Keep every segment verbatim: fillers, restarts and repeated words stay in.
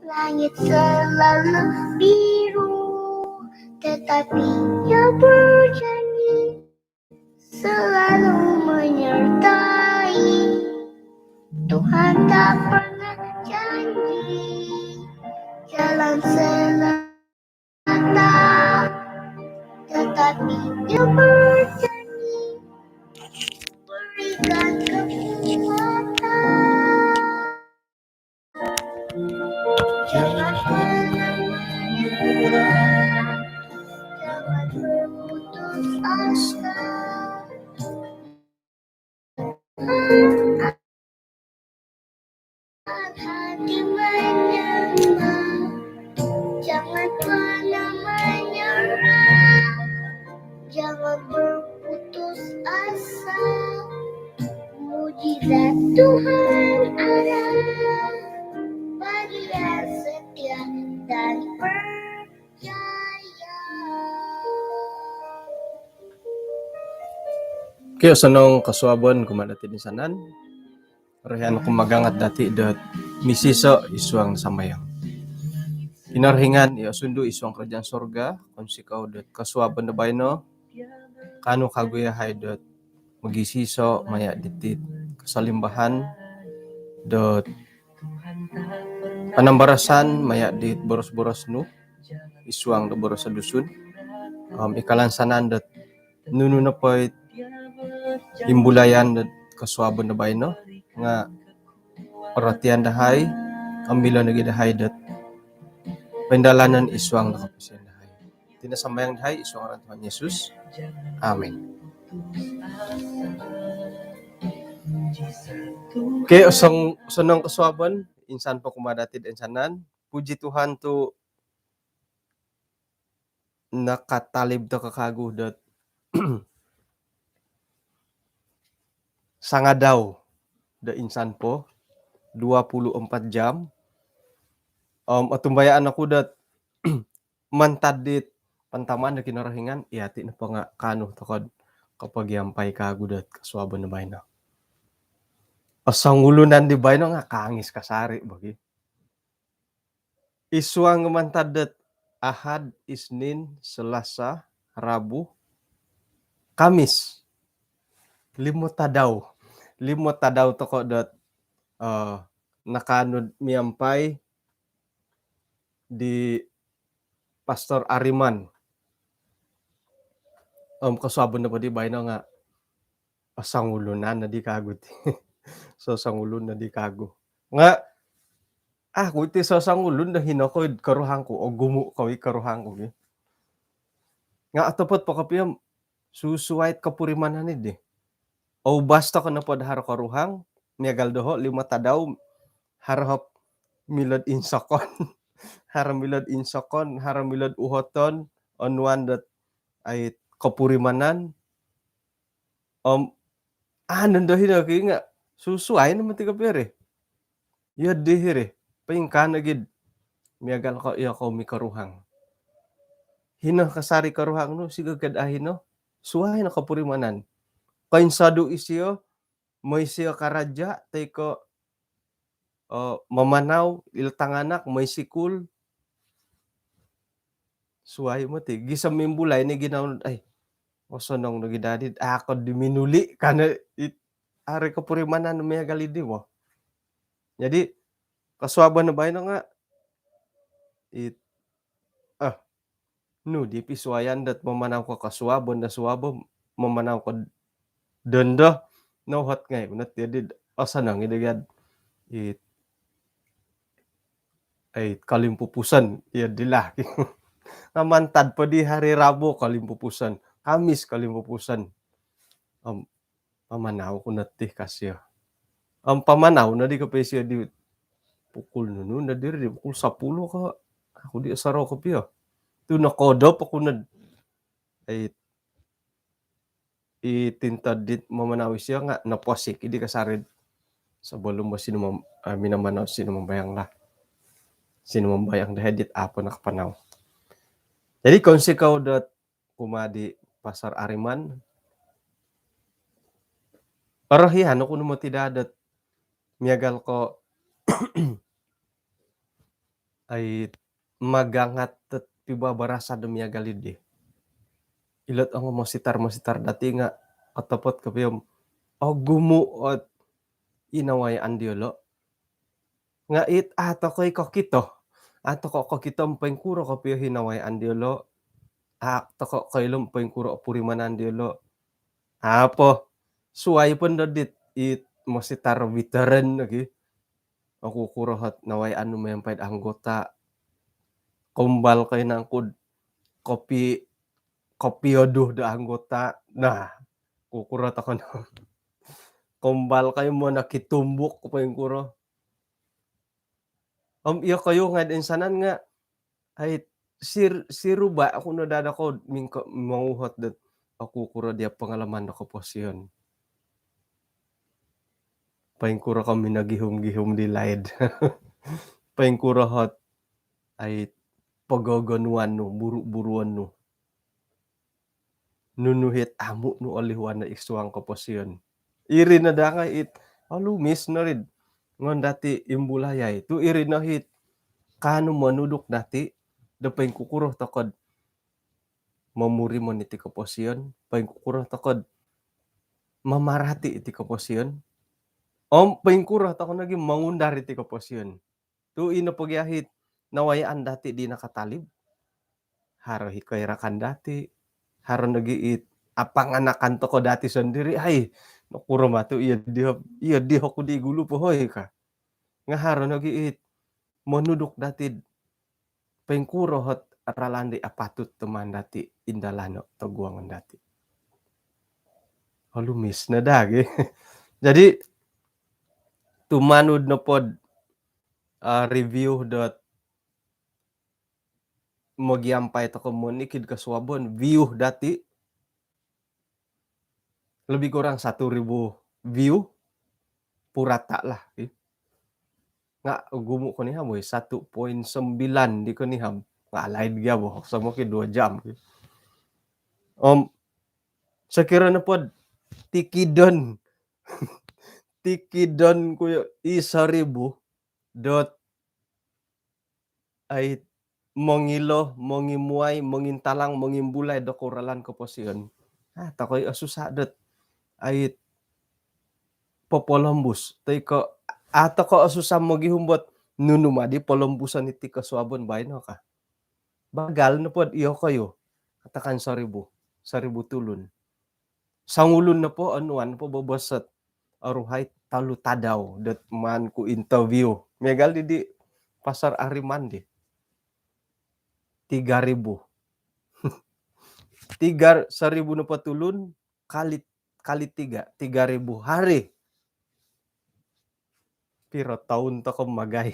Langit selalu biru, tetapi Ia berjanji selalu menyertai. Tuhan tak pernah janji jalan selatan, tetapi Ia berjanji berikan kekuatan. Jangan pernah menyerah, jangan berputus asa. Hati menyembah, jangan pernah menyerah, jangan berputus asa. Mujizat Tuhan ada bagi yang setia dan percaya. Okey, osonong kosuabon kumaa dati toinsanan. Orohian oku magangat dati dot misiso id suang sambayang. Kinorohingan i osundu id suang kerajaan sorga, kounsikou dot kosuabon do baino, kaanu kawagu yahai dot mogisiso maya diti kosolimbahan dot panambarasan maya dit boros-boros nu id suang do boros do Dusun. Om i kalansanan dot nunu nopo it imbulayan dot kosuabon do baino nga orotian dahai, om milo nogi dahai dot poindalanon id suang do koposion dahai. Iti no sambayang dahai id suang ngaran Tuhan Yesus. Amin. Okey, osong-, osonong kosuabon insan po kumaa dati toinsanan. Puji Tuhan tu nakatalib toko kawagu dot sangadau do insan po, dua puluh empat jam. Om otumbayaan oku dot mantad dit pantamaan do Kinorohingan, yati nopo nga kaanu toko do kopogiampai kawagu dot kosuabon do baino. Osongulunan di baino nga kangis kasari bagi. Id suang mantad dot Ahad, Isnin, Selasa, Rabu, Kamis. Limo tadau. Limo tadau toko dot, eh, nakaanu do miampai di Pastor Ariman. Om kosuabon nopo di baino nga osongulunan nodi kawagu ti. Sosongulun nodi kawagu. Nga, ah, ku iti sosongulun do hino ko id koruhang ku, ogumu ko id koruhang ku gi. Nga otopot po kopio, susuai kopurimanan i di. Oubas toko nopo do haro koruhang, miagal doho limo tadau, haro hop milo do insokon. Haro milo do insokon, haro milo do uhoton, onuan dot ai kopurimanan, om, anu ndo hino ki nga, susuai no moti kopio ri. Iyo di hiri, poingkaa nogi do miagal ko iyo ko mikoruhang. Hino kasari koruhang nu, sigagad a hino, suai no kopurimanan. Koinsodu isio, mooi isio karaja, toi ko, eh, mamanau, ilo tanganak, mooi sikul. Suai moti, gisom mimbulai ni ginawo, ai, osonong nogi dadi, ah, ko di minuli, ka no it, ari kopurimanan miagal i di bo. Jadi, kosuabon do baino nga, it, ah, nu di pisuayan dot mamanau ko kosuabon do suabo, mamanau ko dondo, nouhot ngai, kunot jadi osonong i di gad, it, ai, kolimpupuson, iyo di lah. Nga mantad po di hari Rabu kolimpupuson, Kamis kolimpupuson. Om, pamanau ku noti kasio. Om, pamanau nodi kopio isio di pukul nunu nodi ri, pukul sapuluh ko. Aku di osoro kopio. Tu nokodop oku nod. Ai, i tintod dit mamanau isio nga noposik i di kasari. Sebelum bo sinumam-, eh, minamanau sinumambayang lah. Sinumambayang dahai dit apo nakapanau. Jadi kounsikou dot kumaa di Pastor Ariman. Orohian oku no moti daa dot miagal ko ai magangat tet piba barasa do miagal di. Ilot ongo mositar-mositar dati nga otopot kopio om ogumu ot inawayaan diolo. Nga it a tokoi kokito. A toko kokito om poingkuro kopio hinawayaan diolo. A toko koilo om poingkuro opurimanan diolo. Apo suai pun dodit it mositar veteran lagi. Oku kuro hot nawayaan nu miampai anggota. Kombal kai nangkud kopi, kopi oduh do anggota. Nah, kukuro toko no. Kombal kai mo nakitumbuk poingkuro. Om iyo koyu ngai insanan nga ai sir siruba aku no dada ko mingko manguhot dot aku kuro dia pengalaman do koposion. Poingkuro ko minagihum-gihum di laid. Poingkuro hot ai pogogonuan nu, buru-buruan nu. Nunu hit amu nu olihuan no isuang koposion. Iri no dangai it olumis no rid ngon dati imbulayai tu iri no hit kanu monuduk dati do poingkukuro tokod momuri moniti koposion, poingkukuro tokod mamarati iti koposion, om poingkuro tokod lagi mangundar iti koposion. Tu ino pogi ahit nawayaan dati di nakatalib. Haro hikoi rakan dati, haro nogi it apanganakan toko dati sondiri. Hai, nokuro matu iyo diho, iyo diho ku di gulu pohoi ka. Nga haro nogi it monuduk dati poingkuro hot ralan di apatut teman dati indalano toguangan dati. Olumis no dagi. Jadi tumanud nopod uh, review dot mogiampai toko monikid kasuabon view dati lebih kurang satu ribu view purata lah. Nga gumu konihab oi satu poin sembilan di konihab. Nga laid gia bo sama ke dua jam. Om sekiranya pod tikidon tikidon ku i seribu dot ai mongilo, mongimuai, mongintalang, mongimbulai do kouralan koposion. Ah, tokoi osusa dot ai popolombus. Toi ko ah, toko osusa mogihumbot nunu madi polombuson iti kosuabon baino ka. Bagal no pod iyo koyo. Katakan seribu, seribu tulun. Songulun nopo onuan nopo bobosot oruhai tolu tadau dot maan ku interview. Miagal di di pasar Ariman di tiga ribu. Tiga seribu nopo tulun kali kali tiga, tiga ribu hari. Piro taun toko magai?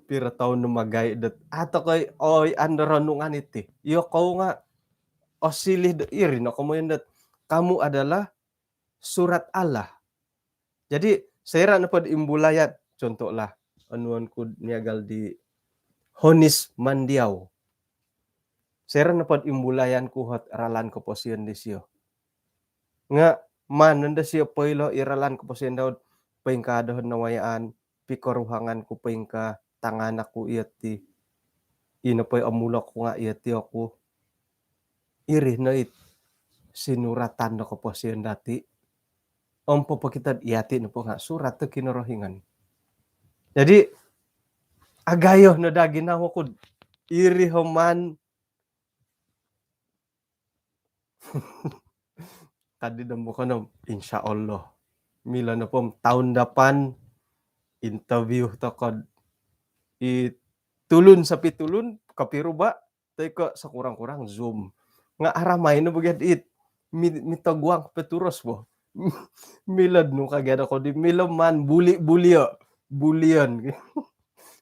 Piro taun no magai dot atau koi oi ando renungan iti. Iyo kau nga osilih dot iri no komoyon dot kamu adalah surat Allah. Jadi sera nopod imbulayan, contohlah onuan ku miagal di Honis Mandiau. Sera nopod imbulayan ku hot ralan koposion disio. Nga maan nondo sio poilo i ralan koposion dau poingkaa dohon nawayaan pikoruhangan ku poingkaa tanganak ku iyo ti. Ino poi omulok ku nga iyo ti oku. Iri no it sinuratan do koposion dati. Om popokito iyo ti nopo nga surat do Kinorohingan. Jadi agayo no dagi nawo kud iri homan kadi do mokonom, insya Allah. Milo nopo tahun depan interview tokod i tulun sapi tulun kapiruba toi ko sekurang-kurang Zoom. Nga aramai no bagian it mitoguang peturus bo. Milod nu kagi ada kodi milo man buli bulio bulion.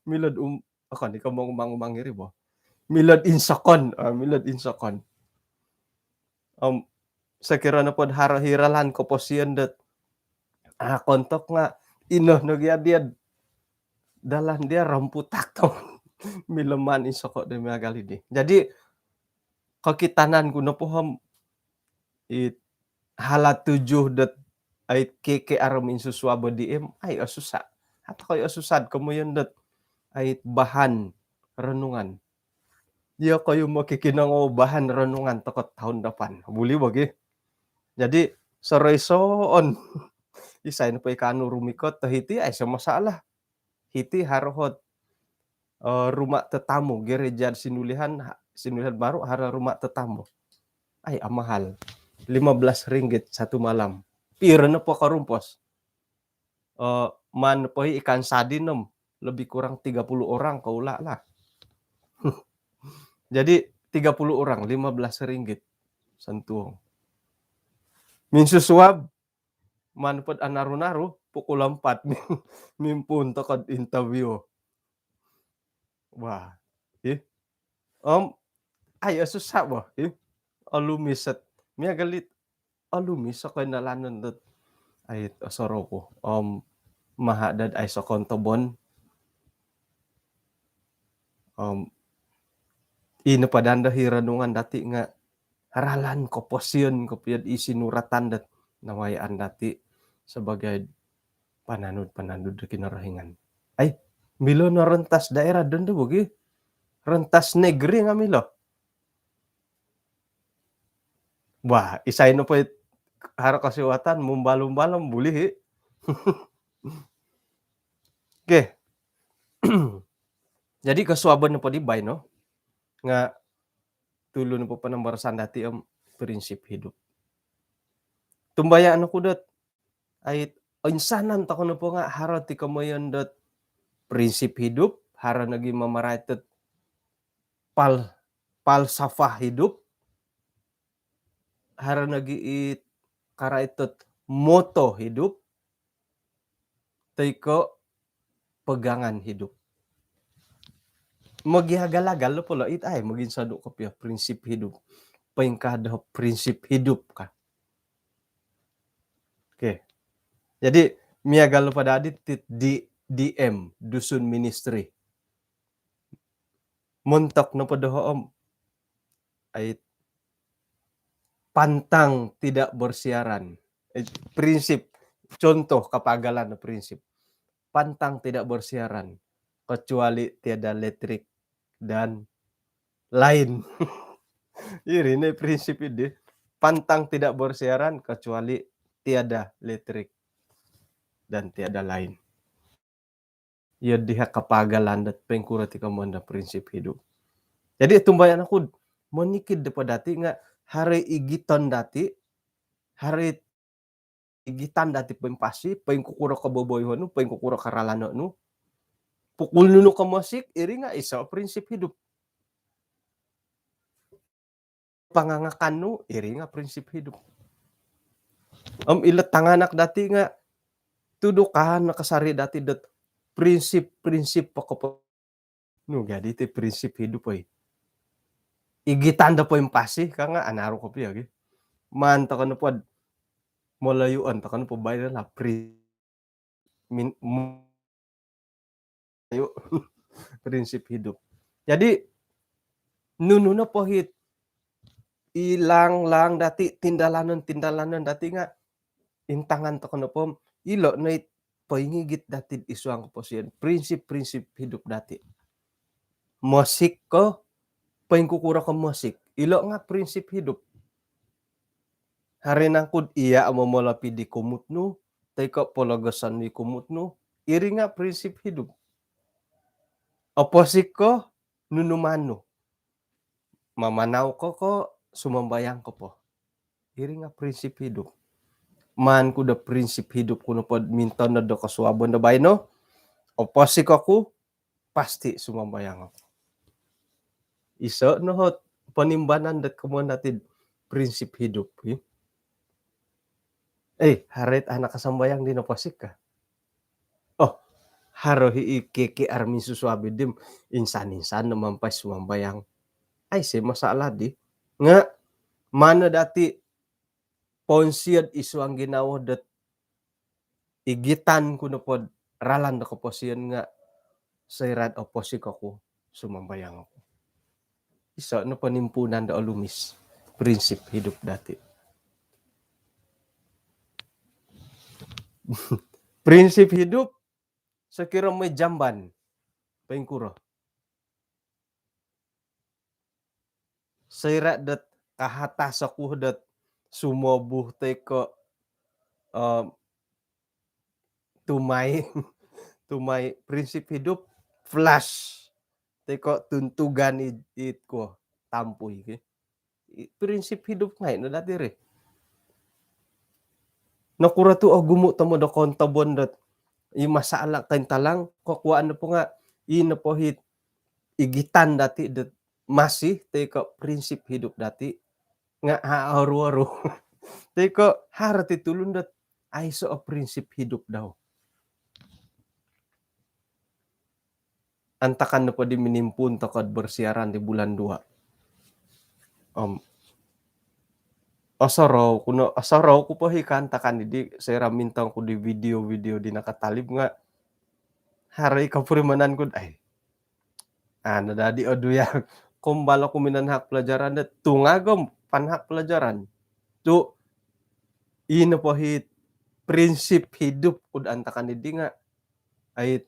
Milod um Okon iko mongumang-umang iri bo. Milod insokon, ah, milod insokon. Om sekiranya pod haro hiralan koposion dot ah, kontok nga ino nogi adiad dalan dia romputak tong. Miloman insoko do miagal ini. Jadi kokitanan ku nopo om it hala tujuh dot ait K K R minsusuab D M ai osusa. Atau koi osusad komoyon dot ait bahan renungan. Iyokoyu mokikinongou bahan renungan toko tahun depan. Buli bo gi. Jadi, soroisoon. Isai nopo i kaanu rumikot, hiti aiso masalah. Hiti haro ot, eh, rumah tetamu, gereja Sinulihan, Sinulihan Baru haro rumah tetamu. Ai, amahal. Lima belas ringgit satu malam. Piro nopo korumpos? Eh, maan po i ikan sadin om, lebih kurang tiga puluh orang ko ula lah. Jadi, tiga puluh orang, lima belas ringgit. Santuong. Minsusuab, maan po anaru-naru, pukul empat, mim-, mimpuun toko interview. Wah, ih. Om, ai, susah bo, ih. Olumis ot. Miagal it olumis o koindalanon dot. Ai, osorou ku. Om, maha dot aiso kontobon. Om, ino po danda i renungan dati nga ralan koposion kopio id sinuratan dot nawayaan dati sebagai pananud-pananud do Kinorohingan. Ai, milo no rentas daerah dondo bo gi. Rentas negeri nga milo. Wah, isai nopo it haro kosiwatan, mumbal-umbal om buli i. Okey. Jadi, kosuabon nopo di baino nga tulu nopo panambarasan dati om prinsip hidup. Tumbayaan oku dot, ai, insanan toko nopo nga haro ti komoyon dot prinsip hidup, haro nogi mamarait dot pal-, palsafah hidup, haro nogi it karait dot moto hidup, toi ko pegangan hidup. Mogiagal-agal nopo lo it, ai, moginsodu kopio prinsip hidup. Poingkaa do prinsip hidup ka. Okey. Jadi, miagal nopo dati tit di D M, Dusun Ministry. Montok nopo doho om, ai, pantang tidak bersiaran. Eh, prinsip, contoh kapagalan prinsip. Pantang tidak bersiaran kecuali tiada letrik dan lain. Iri no prinsip di. Pantang tidak bersiaran kecuali tiada letrik dan tiada lain. Iyo diha kapagalan dot poingkuro ti komoyon do prinsip hidup. Jadi, tumbayaan oku, monikid nopo dati nga haro igitan dati, haro igitan dati poimpasi, poingkukuro koboboyoon nu, poingkukuro karalano nu. Pukul nunu ko mosik, iri nga iso prinsip hidup. Pangangakan nu, iri nga prinsip hidup. Om ilo tanganak dati nga tudukan no kasari dati dot prinsip-prinsip pokok nu, jadi ti prinsip hidup, oi. Igitan do poimpasi ka nga anaru kopio gi. Maan toko nopo d-, molayuon toko nopo baino lah pri-, min-, mu-, ayo, prinsip hidup. Jadi, nunu nopo it ilang-lang dati, tindalanon-tindalanon dati nga intangan toko nopo om, ilo no it poingigit dati id suang koposion, prinsip-prinsip hidup dati. Mosik ko, poingkukuro ko mosik, ilo nga prinsip hidup. Haro nangku d iya momolopi di kumut nu, toi ko pologoson di kumut nu, iri nga prinsip hidup. Oposik ko, nunu maan nu. Mamanau ko, ko sumambayang ko po. Iri nga prinsip hidup. Maan ku do prinsip hidup ku nopo d mintonod do kosuabon do baino. Oposik oku, pasti sumambayang oku. Iso no ot ponimbanan dot komoyon dati d prinsip hidup, hi. Eh, haro it anak kasambayang di noposik ka? Oh, haro hi i K K R minsusuab di om insan-insan no mampai sumambayang. Aiso masalah di. Nga, maan no dati ponsiod id suang ginawo dot igitan ku nopo d ralan do koposion nga soira d oposik oku, sumambayang oku. Iso no ponimpuunan do olumis prinsip hidup dati. Prinsip hidup, sokiro mooi jamban, poingkuro? soira' dot kahatas oku dot sumobuh toi ko' eh, tumai tumai prinsip hidup flash toi ko' tuntugan id, id ko tampui ki. Prinsip hidup ngai' no dati ri. Nokuro tu' ogumu' tomod o kontobon dot i masalah kain talang, kokuaan nopo nga' i nopo hit igitan dati dot masih toi ko' prinsip hidup dati nga' a' oru-oru. Toi ko' haro ti tulun dot aiso' o prinsip hidup dau. Antakan nopo di minimpuun toko'd bersiaran di bulan dua. Om osorou ku no, osorou ku po hi kaantakan di, soira' mintong ku di video-video di nakatalib nga' haro i kopurimanan ku'd ai, ano dadi odu ya, kombalo ku minanahak pelajaran dot tungag om panahak pelajaran. Tu' i nopo hi prinsip hidup ku'd antakan di nga' ai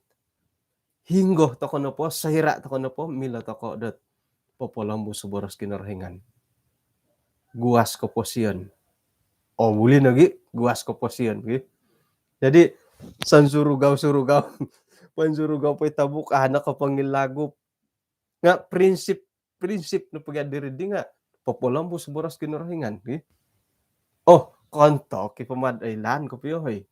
hinggo toko nopo, soira' toko nopo, milo toko dot popolombus boros Kinorohingan. Guas koposion. O, buli nogi guas koposion gi. Jadi sansurugau-surugau, pansurugau po i tabuk, ano kopongilagup. Nga' prinsip, prinsip nopo gia diri di nga' popolombus boros Kinorohingan gi. O, kontok i pamad oilaan kopio hoi.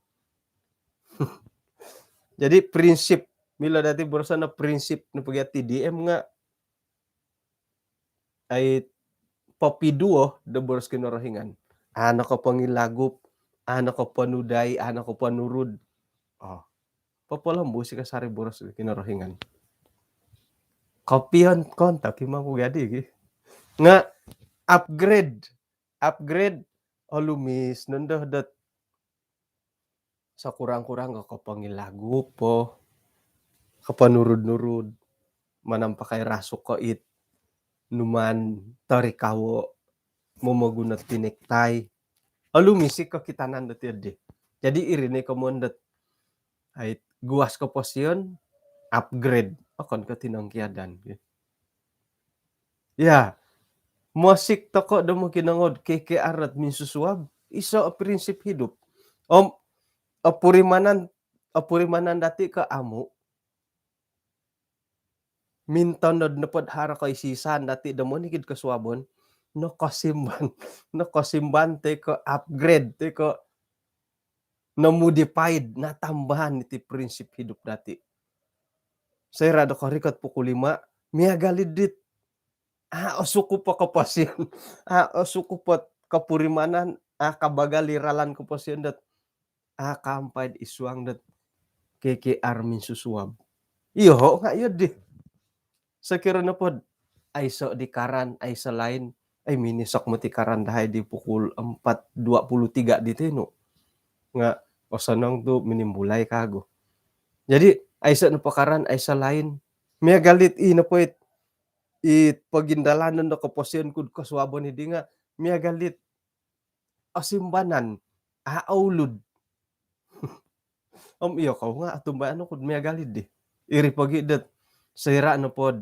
Jadi prinsip, milo dati boroson o prinsip nopo gia T D M nga' ai popiduo do boros Kinorohingan. Ano kopongilagup, ano koponudai, ano koponurud. O, popolombus i kasari boros Kinorohingan. Kopion kontok i mangku gadi gi. Nga' upgrade, upgrade, olumis nondo dot sekurang-kurang ko kopongilagup po, koponurud-nurud, manampakai rasuk ko it numan torikawo, momoguno tinektai. Olumis i kokitanan dot iyo di. Jadi iri ni komoyon dot ai guas koposion, upgrade. Okon ko tinongkiadan. Ya, mosik toko do mokinongou'd K K R dot minsusuab, iso o prinsip hidup. Om opurimanan, opurimanan dati ko amu', mintonod nopo'd haro koisisan dati do monikid kosuabon, nokosimban, nokosimban toi ko upgrade toi ko nomodified, natambahan iti prinsip hidup dati. Soira' do korikot pukul lima, miagal i dit a' osukup o koposion, a' osukup o kopurimanan, a' kabagal i ralan koposion dot a' kaampai'd isuang dot K K R minsusuab. Iyoho' nga' iyo di. Sokiro nopo'd aiso' di karan, aiso' lain, ai minisok moti karan dahai di pukul empat dua puluh tiga di tinu. Nga' osonong tu' minimbulai kagu. Jadi aiso' nopo karan, aiso' lain, miagal dit i nopo it, it pogindalanon do koposion ku'd kosuabon i di nga' miagal dit osimbanan, a' oulud. Om iyokou nga' otumbayaan oku'd miagal i di. Iri pogi dot soira' nopo'd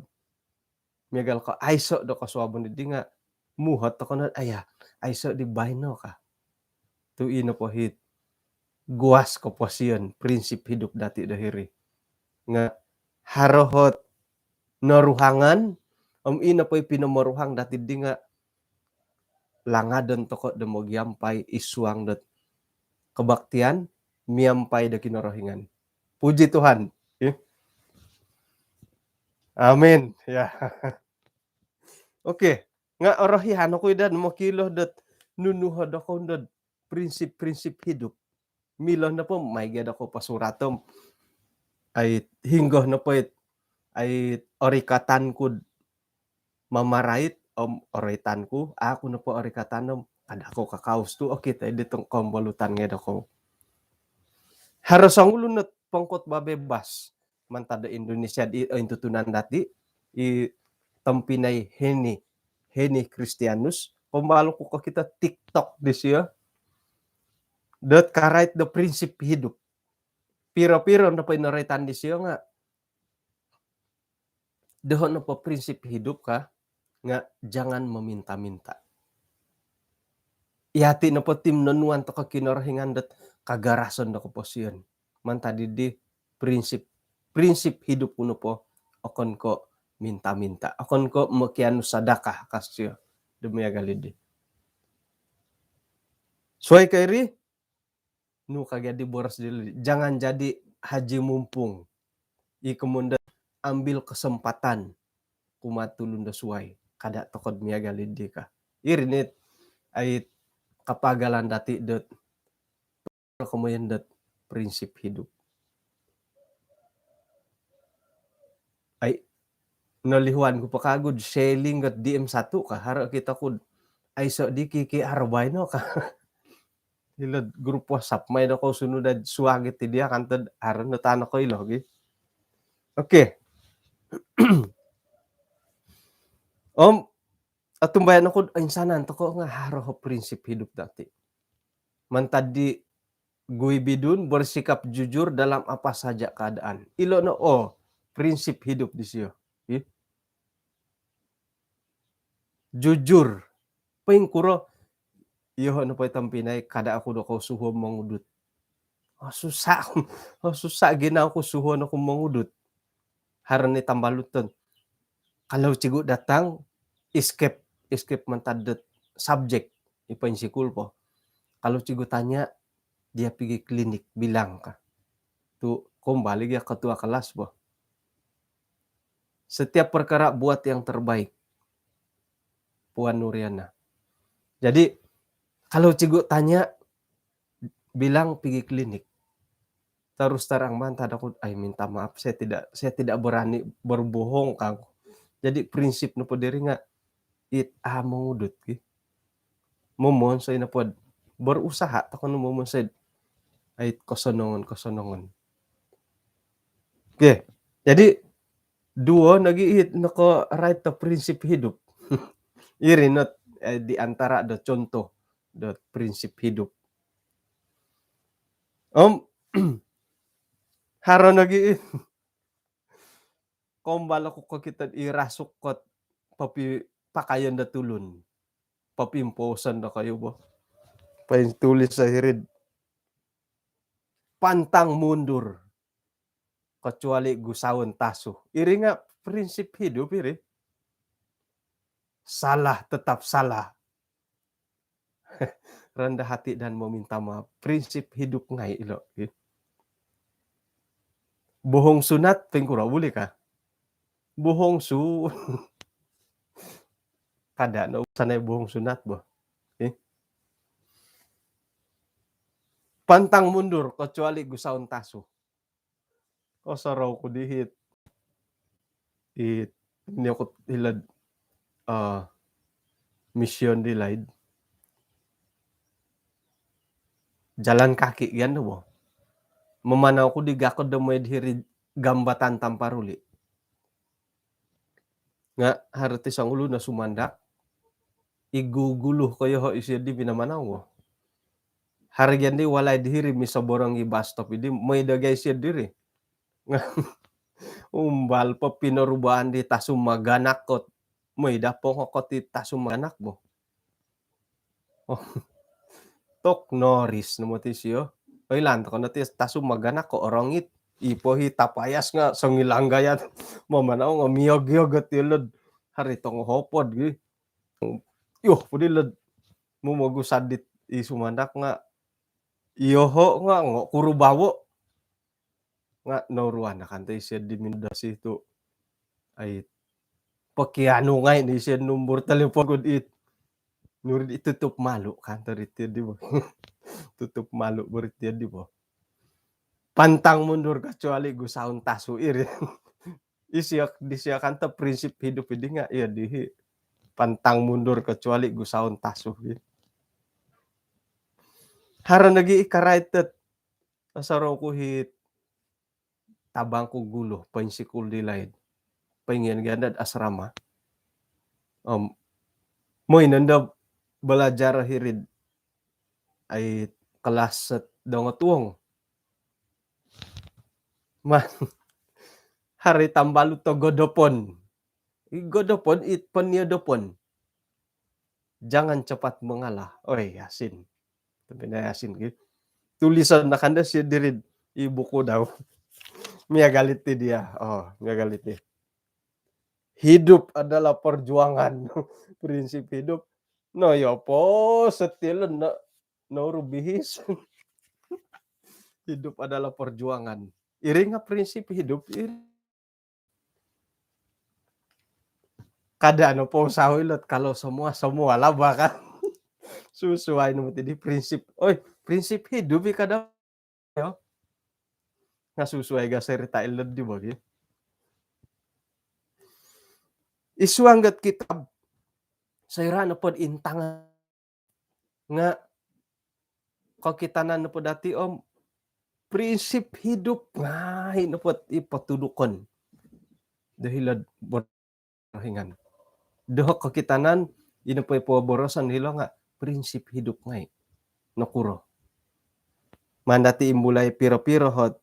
miagal ko aiso' do kosuabon i di nga' muhot toko no, aya, aiso' di baino ka. Tu' i nopo hit guas koposion, prinsip hidup dati do hiri. Nga' haro hot noruhangan, om i nopo i pinomoruhang dati di nga' langadon toko do mogiampai isuang dot kebaktian miampai do Kinorohingan. Puji Tuhan. Ih. Amin. Ya. Okey. Nga' orohian oku i' daa mokiilo dot nunu hod dokou dot prinsip-prinsip hidup. Milo nopo mai gia dokou posurat om ai hinggo nopo it, ai orikatan ku'd mamarait om oroitan ku, aku nopo orikatan om kada' kou kakaus tu' okito i' di tong kombolutan ngai' dokou. Haro songulun ot pengkhotbah bebas mantad do Indonesia di, ointutunan dati, i tompinai Heni, Heni Kristianus, kombalo ku kokito TikTok disio dot karait do prinsip hidup. Piro-piro nopo i noroitan disio nga' doho' nopo prinsip hidup ka, nga jangan meminta-minta. Iyati nopo ti nonuan toko Kinorohingan dot kagarasan do koposion. Mantad di prinsip, prinsip hidup ku nopo, okon ko minta-minta, okon ko mokianu sadakah, ka sio. Demi agalidi. Suai ka iri, nu ka gia di boros dilo, jangan jadi haji mumpung. I komoyon do ambil kesempatan kumaa tulun do suai. Kada toko miagal di ka. Iri no it kapagalan dati dot komoyon dot prinsip hidup. Ai, nolihuan ku po kagu do selling got D M satu ka, haro kito ku do aiso di kiki haro baino ka. Ilo grup WhatsApp mai do kou sunu dad suagi ti dia kan, ted haro no tano ko ilo gi. Okey. Om, otumbayaan oku do insanan toko nga haro o prinsip hidup dati. Mantad di Guy Bidun, bersikap jujur dalam apa saja keadaan. Ilo no o prinsip hidup disio. Ih. Jujur. Poingkuro, iyoho nopo i tompinai, kada oku do kou suhuo mongudut. Oh, susah. Oh, susah ginawo ku suhuo no ku mongudut. Haro ni tambalut ton. Kalau cikgu datang, escape, escape mantad dot subjek i poinsikul po. Kalau cikgu tanya, dia pigi klinik, bilang ka. Tu kembali gia ketua kelas po. Setiap perkara buat yang terbaik, Puan Nuriana. Jadi, kalau cikgu tanya, bilang pigi klinik. Terus terang mantad oku, ai, minta maaf, saya tidak, saya tidak berani berbohong, kangku. Jadi prinsip nopo diri nga it a mongudut ki. Momonsoi nopo, berusaha toko no momonsoi. Ai, kosonongon, kosonongon. Okey. Jadi duo nogi it noko rait to prinsip hidup. Iri not, eh, di antara do contoh do prinsip hidup. Om, haro nogi it kombal oku kokito i rasuk kot popi pakaian do tulun. Popimpooson do kayu bo. Pointulis do hiri'd, pantang mundur kecuali gusaon tasu. Iri nga prinsip hidup iri. Salah tetap salah. Rendah hati dan meminta maaf. Prinsip hidup ngai ilo. Bohong sunat, poingkuro buli ka? Bohong su-, kada no urusan ai bohong sunat bo. Eh? Pantang mundur kecuali gusaon tasu. Osorou ku di hit. It, ini aku hilo'd, eh, mission di laid. Jalan kaki gia no bo. Mamanau ku di gakod do mooi di hiri Jambatan Tamparuli. Nga haro ti songulun o sumandak, i gugulu ko yoho isio di minamanau. Haro gia di walai di hiri misoborong i bus stop idi, mooi do gia isio diri. Nga umbal po pinorubaan di tasu maganak kot, mooi do pongokot i tasu maganak bo. Oh. Tok noris no moti sio. Oilaan toko no ti tasu maganak ko orongit. Ipo hi tapayas nga songilang gayat. Mamanau nga miog-iog ot ilo'd hari tongohopod gi. Yoh, pudi lo'd mumogu sadit i sumandak nga. Iyoho nga ngo kurubawo. Nga noruan akan to isio di minda situ. Ai, pokianu ngai ni isio numbur telefon ku dit. Nuri di tutup malu kan to di ti di bo. Tutup malu beri ti di bo. Pantang mundur kecuali gusaon tasu iri. Isio, disio kan to prinsip hidup idi nga, iyo dihi. Pantang mundur kecuali gusaon tasu. Haro nogi i karait dot osorou ku hit tabang ku gulu, poinsikul di laid. Poingion gia dot asrama. Om, mooi nondo belajar hiri'd ai kelas set dongotuong. Ma, hari tambalut o godopon. I godopon, i poniodopon. Jangan cepat mengalah. Oi, Yasin. Tapi na Yasin, gitu. Tulisan na kan da si diri i buku dau. Miagal iti dia. Oh, miagal iti. Hidup adalah perjuangan. Prinsip hidup. No, yo po, setilun no, no rubihis. Hidup adalah perjuangan. Iring nga prinsip hidup, iring. Kada no po usaho ilot kalau semua, semua lah bahkan. Susuai no mati di prinsip. Oi, prinsip hidup i kada. Yo. Nga susuai ga serita ilot di bagi. Isuang gat kitab. Soira no pod intangan nga kokitanan nopo dati om prinsip hidup ngai nopo i potudukon do hilo'd Kinorohingan. Do kokitanan ino po i poboroson hilo nga prinsip hidup ngai. Nokuro? Maan dati imbulai piro-piro hot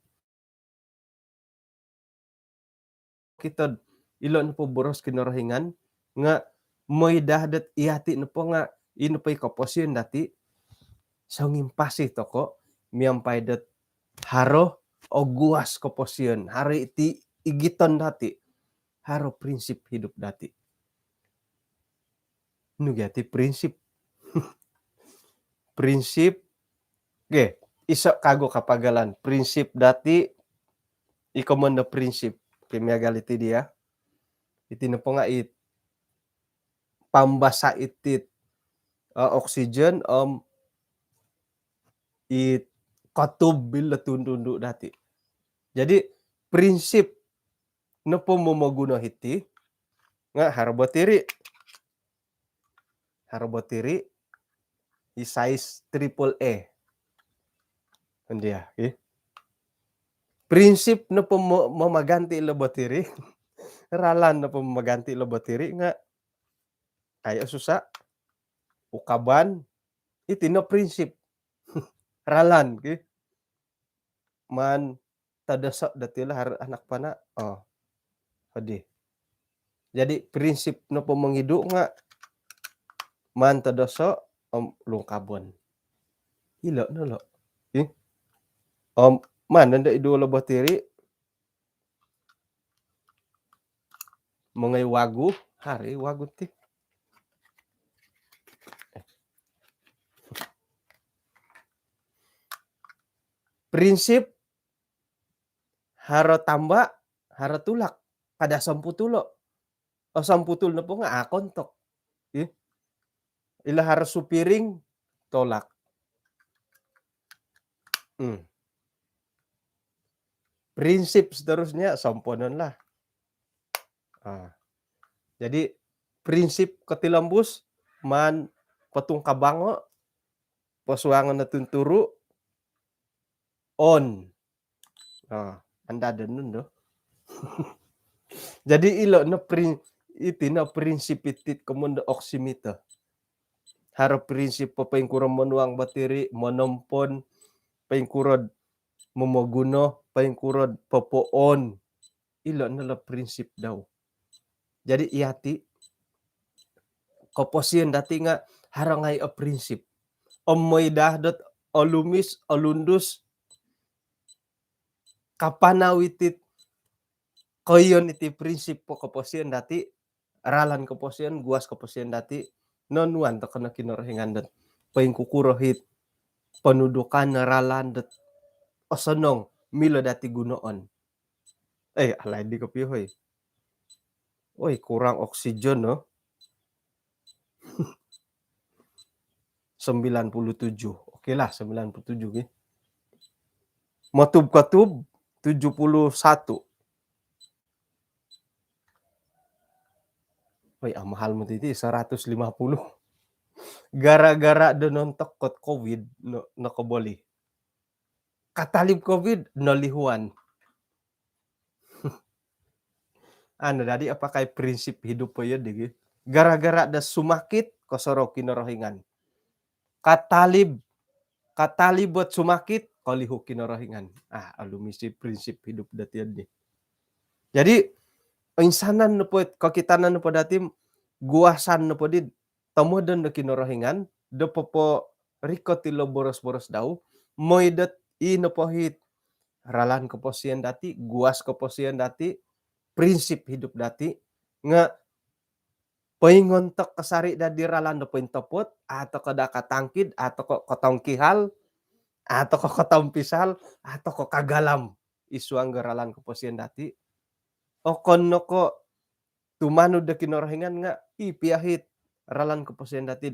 kito ilo nopo boros Kinorohingan nga moidah dot iati nopo nga ino po i koposion dati songimpasi toko miampai dot haro oguas koposion, haro iti igiton dati, haro prinsip hidup dati. Nu gia ti prinsip? Prinsip, oke, iso kagu kapagalan. Prinsip dati, i komon do prinsip. Oke, miagal iti dia. Iti nopo nga it pambasa itit, eh, oksigen om it kotub bilo tundu-undu dati. Jadi prinsip nopo momoguno hiti nga haro batiri. Haro batiri i size triple A. Andia, eh. Prinsip nopo mo-, mamaganti lo batiri. Ralan nopo mamaganti lo batiri nga kayo susa ukaban iti no prinsip. Ralan ki. Maan todoso dati lah haro anak panah. Oh. Hodi. Jadi prinsip nopo mongidu nga maan todoso om lungkabon. Ilo no lo. Ih. Om maan nondo iduo lo batiri. Mongoi wagu, haro i wagu ti. Prinsip haro tamba, haro tulak. Kada somputul lo. Oh, somputul nopo nga a kontok. Ih. Ilo haro supiring, tolak. Hmm. Prinsip seterusnya, somponon lah. Ah. Jadi prinsip kotilombus, maan potungkabango, posuangon no tunturu, on. Ah, anda ada nun do. Jadi ilo no prin-, iti no prinsip itit komon do oximeter. Haro prinsip po poingkuro monuang batiri, monompon, poingkuro momoguno, poingkuro popoon. Ilo no lo prinsip dau. Jadi iati koposion dati nga haro ngai o prinsip. Om moidah dot olumis, olundus, kapanau itit koiyon iti prinsip po koposion dati, ralan koposion, guas koposion dati, nonuan toko no Kinorohingan dot poingkukuro hit ponudukan ralan dot osonong milo dati gunoon. Eh, alai di kopio hoi. Oi, kurang oksigen no. Sembilan puluh tujuh. Oke lah, sembilan puluh tujuh ki. Motub kotub tujuh puluh satu. Oi, amahal moti ti, seratus lima puluh. Gara-gara do nontok kot covid no, nokoboli. Katalib covid, nolihuan. Anu dadi, apakai prinsip hidup po iyo digi. Gara-gara do sumakit, kosorou Kinorohingan. Katalib, katalib buat sumakit, kolihu Kinorohingan. Ah, alu misi prinsip hidup dati di. Jadi, oinsanan nopo, kokitanan nopo dati, guasan nopo di tomodon do Kinorohingan do poporikot ilo boros-boros dau, moi dot i nopo hit ralan koposion dati, guas koposion dati, prinsip hidup dati, nga poingontok kasari dadi ralan do pointopot, atau ko da katangkid, atau ko kotongkihal, atau ko kotompisal, atau ko kagalam id suang do ralan koposion dati. Okon no ko tumanud do Kinorohingan nga i pia hit ralan koposion dati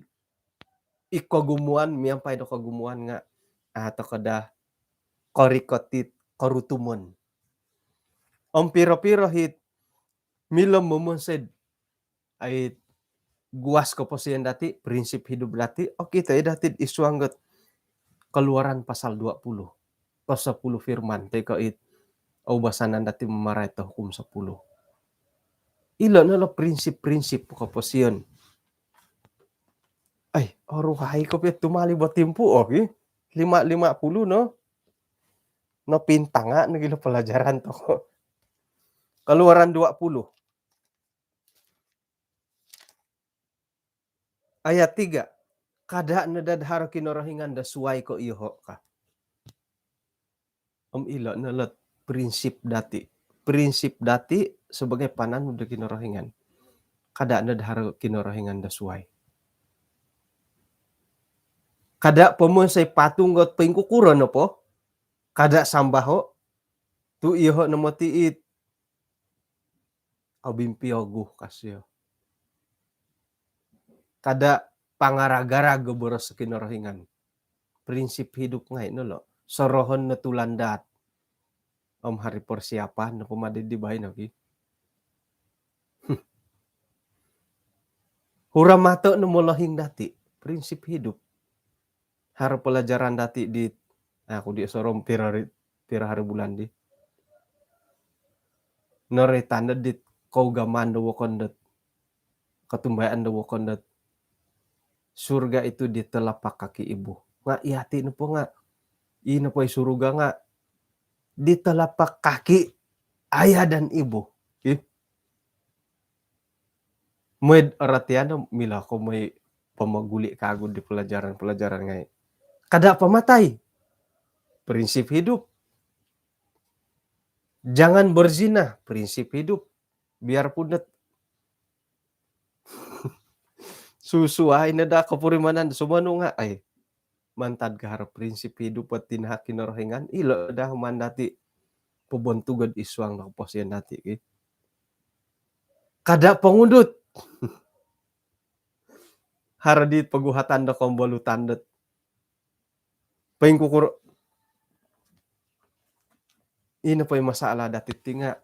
i kogumuan, miampai do kogumuan nga, atau ko da korikot it korutumon. Om piro-piro hit milo momonsoi ai guas koposion dati, prinsip hidup dati, okito i dati id suang dot Keluaran pasal dua puluh, pasal sepuluh firman, toi ko it oubasanan dati mamarait do Hukum sepuluh. Ilo no lo prinsip-prinsip koposion. Ai, oruhai ko pia tumali bo timpu, oke. Lima, lima puluh no. No pintanga no gilo pelajaran toko. Keluaran dua puluh. Ayat tiga. Kada no dad haro kinorohingan do suai ko iyoho ka. Om ilo no lot prinsip dati. Prinsip dati sebagai pananu do kinorohingan. Kada no dad haro kinorohingan do suai. Kada pomonsoi patung got poingkukuro nopo. Kada sambaho. Tu iyoho no moti it obimpiogu kasio. Kada pangaragarag boros kinorohingan. Prinsip hidup ngai no lo. Sorohon no tulandat. Om hari persiapan no pomadi di baino ki. Hura mato no molohing dati. Prinsip hidup. Haro pelajaran dati di, aku di sorom pira hari, pira hari bulan di. Nore tanda di kau gaman do wokon dot. Katumbayaan do wokon dot. Surga itu di telapak kaki ibu. Nga iati nopo nga. I nopo i surga nga. Di telapak kaki ayah dan ibu. Ih. Moid aratian do milo ko moi pamaguli kagu di pelajaran-pelajaran ngai. Kada pamatai. Prinsip hidup. Jangan berzina. Prinsip hidup. Biarpun det susuai no da kopurimanan do sumonu nga ai. Mantad ka haro prinsip hidup ot tinahak kinorohingan, ilo da mandati pobontugon id suang do koposion dati ki. Kada pongudut. Haro di poguhatan do kombolutan dot. Poingkukuro. Ino poi masalah dati ti nga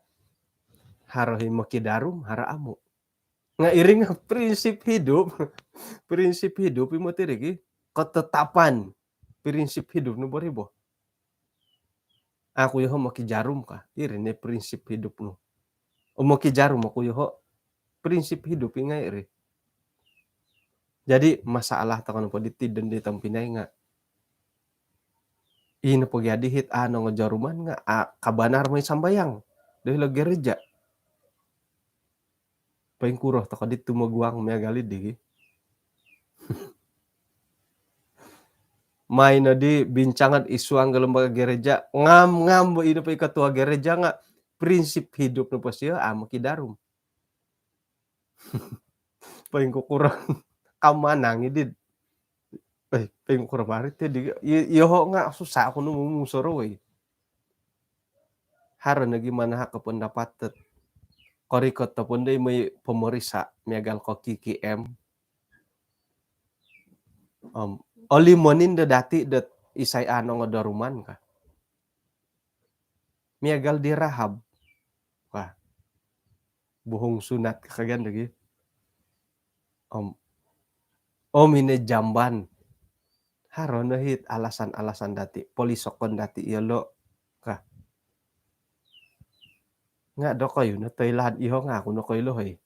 haro hi mokidarum, haro amu. Nga iring prinsip hidup. Prinsip hidup imo tiri ki. Ketetapan. Prinsip hidup nu boribo. Aku yoho mokijarum ka. Iri ni prinsip hidup nu. O mokijarum aku yoho. Prinsip hidup ingai iri. Jadi masalah toko nopo di tidon di tompinai nga. Ino po gia dihit ano ngojaruman nga a, kabanar moi sambayang. Dohi lo gereja. Poingkuro toko di tumoguang miagal di. Mai no di bincangan id suang do lembaga gereja, ngam-ngam bo ino po i ketua gereja nga prinsip hidup nopo sio, a mokidarum. Poingkukuro kamanang i di. Eh, poingkukuro marit di. Yoho nga susah aku no mumusoro woi. Haro nogi manahak ko pendapat dot korikot topun doi moi pemerisa miagal ko K K M. Om oli monin do dati dot isai ano ngodoruman ka. Miagal di Rahab. Wah. Bohong sunat ka kagan lagi. Om, om ine jamban. Haro no hit alasan-alasan dati. Polisokon dati iyolo. Ka. Nga dokoyu no toilaan iho nga aku no koilo hoi.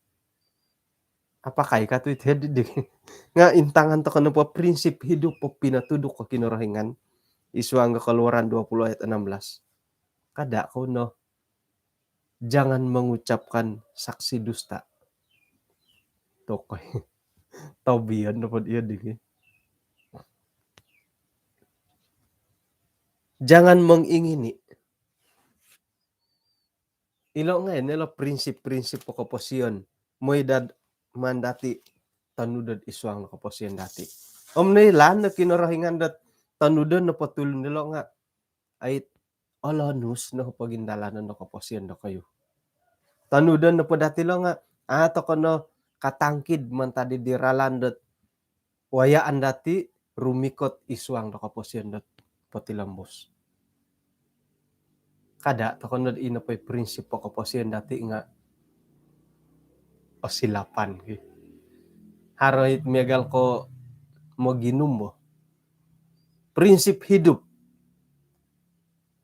Apakai ka tu iti di. Nga intangan toko nopo prinsip hidup po pinotuduk ko Kinorohingan. Id suang do Keluaran dua puluh ayat enam belas. Kada ko no. Jangan mengucapkan saksi dusta. Tokoi. Tobian dapat iya digi. Jangan mengingini. Ilo ngai' nilo prinsip-prinsip koposion. Moi dot maan dati' tonudon id suang do koposion dati'. Om noilaan do Kinorohingan dot tonudon nopo tulun dilo nga' ai olonus no pogindalanon do koposion dokoyu. Tonudon nopo dati' lo nga' a' toko no katangkid mantad di ralan dot wayaan dati' rumikot id suang do koposion dot potilombus. Kada' toko no ino po i prinsip do koposion dati' nga' osilapan ki. Haro it miagal ko moginum bo. Prinsip hidup.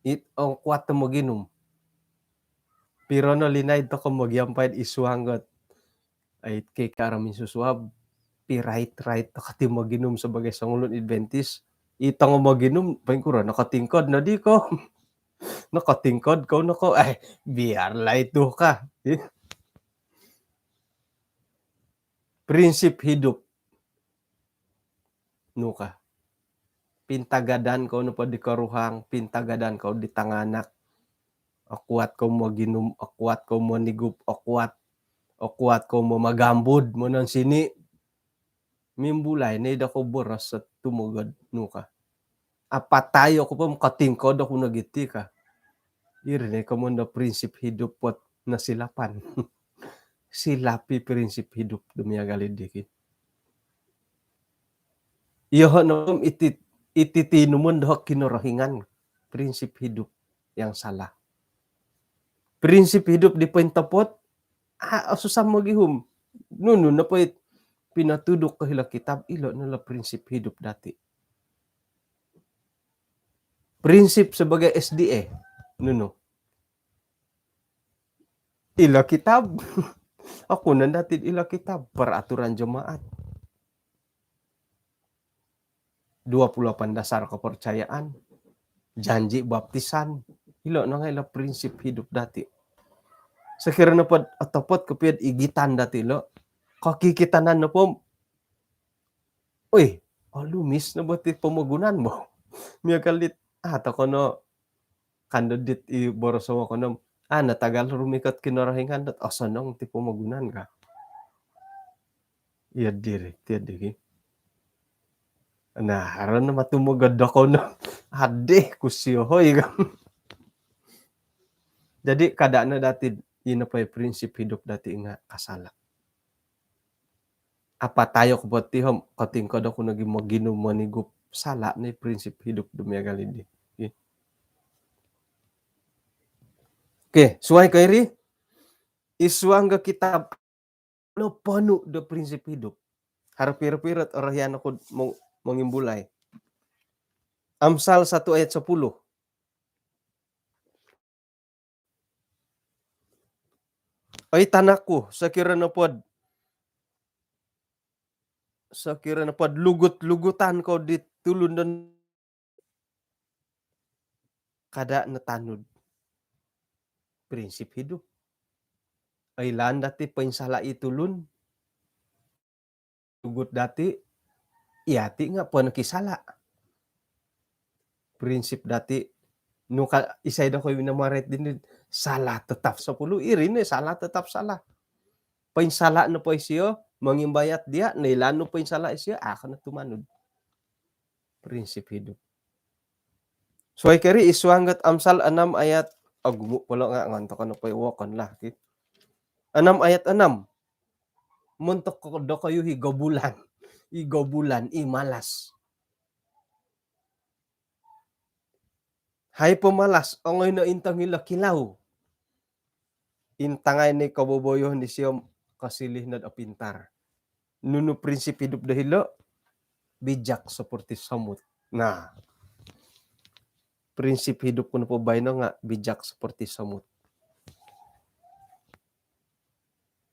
It ong kuat do moginum. Piro no linaid toko mogiampai id suang got ai kei karo minsusuab, pirait-rait toko ti moginum sebagai songulun Adventist. I tongo moginum, poingkuro, nokotingkod nodi ko. Nokotingkod ko, noko, eh, biarlah itu ka. Prinsip hidup. Nu ka. Pintagadan kou nopo di koruhang, pintagadan kou di tanganak. Okuat kou moginum, okuat kou monigup, okuat, okuat kou momogambud, monon sini. Mimbulai no i dokou boros sot tumogod nu ka. Apatai oku po, mokotingkod oku nogi ti ka. Iri no i komoyon do prinsip hidup pot nosilapan. Silapi prinsip hidup do miagal diti ki. Iyoho' no iti, iti tinumon doho' Kinorohingan, prinsip hidup yang salah. Prinsip hidup di pointopot, a' susah mogihum. Nunu nopo it pinotuduk ko hilo kitab, ilo no lo prinsip hidup dati'. Prinsip sebagai S D A, nunu. Ilo kitab. Aku nandati ilo kitab peraturan jemaat. Dua puluh lapan dasar kepercayaan, janji baptisan, ilo no ngai' ilo prinsip hidup dati'. Sokiro nopo dot otopot kopio dot igitan dati' ilo, kokikitanan nopo, oi, olumis no bo ti pomogunan bo. Miagal dit, ah, toko no kan do dit i boros o konom, ah, natagal rumikot Kinorohingan dot osonong ti pomogunan ka. Iyo diri, tiyo diri. Nah, haro no matumogod do kono. Adih, kusio hoi ka. Jadi, kada' no dati', ino po i prinsip hidup dati' nga' kasala'. Apatai oku po ti om kotingkod oku nogi moginum monigup, sala' no i prinsip hidup do miagal dii. Okey, suai ko iri, id suang do kitab noponu' do prinsip hidup. Haro piro-piro orohian oku mong-, mongimbulai. Amsal satu ayat sepuluh. Oi tanakku, sokiro nopo dot, sokiro nopo dot lugut-lugutan kou dit tulun don, kada' no tanud. Prinsip hidup. Oilaan dati' poinsala' i tulun. Tugut dati', iyati' nga' po nokisala'. Prinsip dati', nu ka isai dokou i namarait dino, salah tetap sepuluh, iri no salah tetap salah. Poinsala' nopo isio, mongimbayat diya', noilaan nu poinsala' isio, a' ko no tumanud. Prinsip hidup. Suai ko iri id suang dot Amsal enam ayat, ogumu' po ilo nga' ngon toko nopo i wokon lah, ki. Enam ayat enam. Montok dokoyu i gobulan, i gobulan, i malas. Hai pemalas, ongoi no intong ilo kilau. Intangai no i koboboyoon disio, kosilih no dot opintar. Nunu prinsip hidup do hilo? Bijak seperti semut. Nah, prinsip hidup ku nopo baino nga' bijak seperti semut.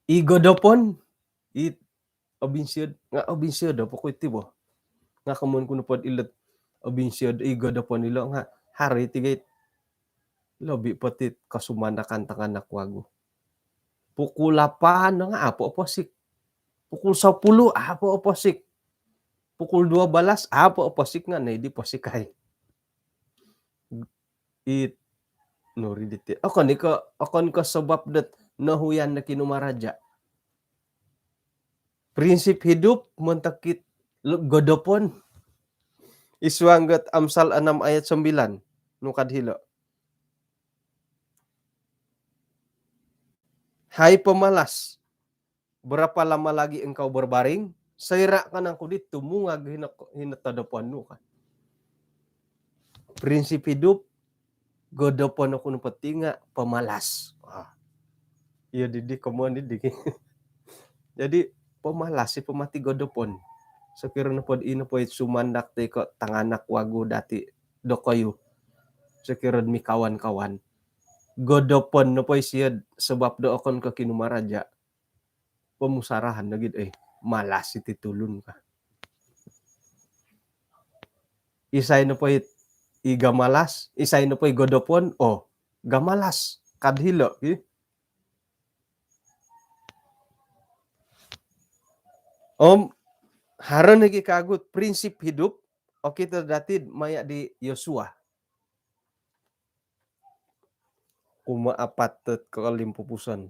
I godopon, i obinsiod, nga' obinsiod opo ko iti bo. Nga' komoyon ku nopo dot ilo dot obinsiod, i godopon ilo nga' haro i tiga it Lobi po ti kosumandakan tanganak wagu. Pukul lapan nga apo oposik. Pukul sapuluh apo oposik. Pukul dua balas apo oposik nga nai di posikai. It nuri diti. Okon iko, okon ko sebab dot nohuyan do kinumaraja. Prinsip hidup montok it godopon. Isuang got Amsal enam ayat sembilan. Nukad hilo. Hai pemalas, berapa lama lagi engkau berbaring? Soira' ka nangku di tumungag hino, hino todopon nu ka. Prinsip hidup, godopon oku nopo ti nga pemalas. Wah. Iyo didi komoyon didi. Jadi pemalas i pemati godopon. Sokiro nopo di ino po i sumandak ti ko tanganak wagu dati dokoyu. Sokiro mi kawan-kawan. Godopon nopo i siyo sebab do okon ko kinumaraja. Pomusarahan lagi, eh, malas iti tulun ka. Isai nopo i, i gamalas, isai nopo i godopon, oh, gamalas, kad hilo, ki. Om, haro nogi kagu prinsip hidup, okito dati maya di Yosua. Kumaa apat dot kolimpupuson.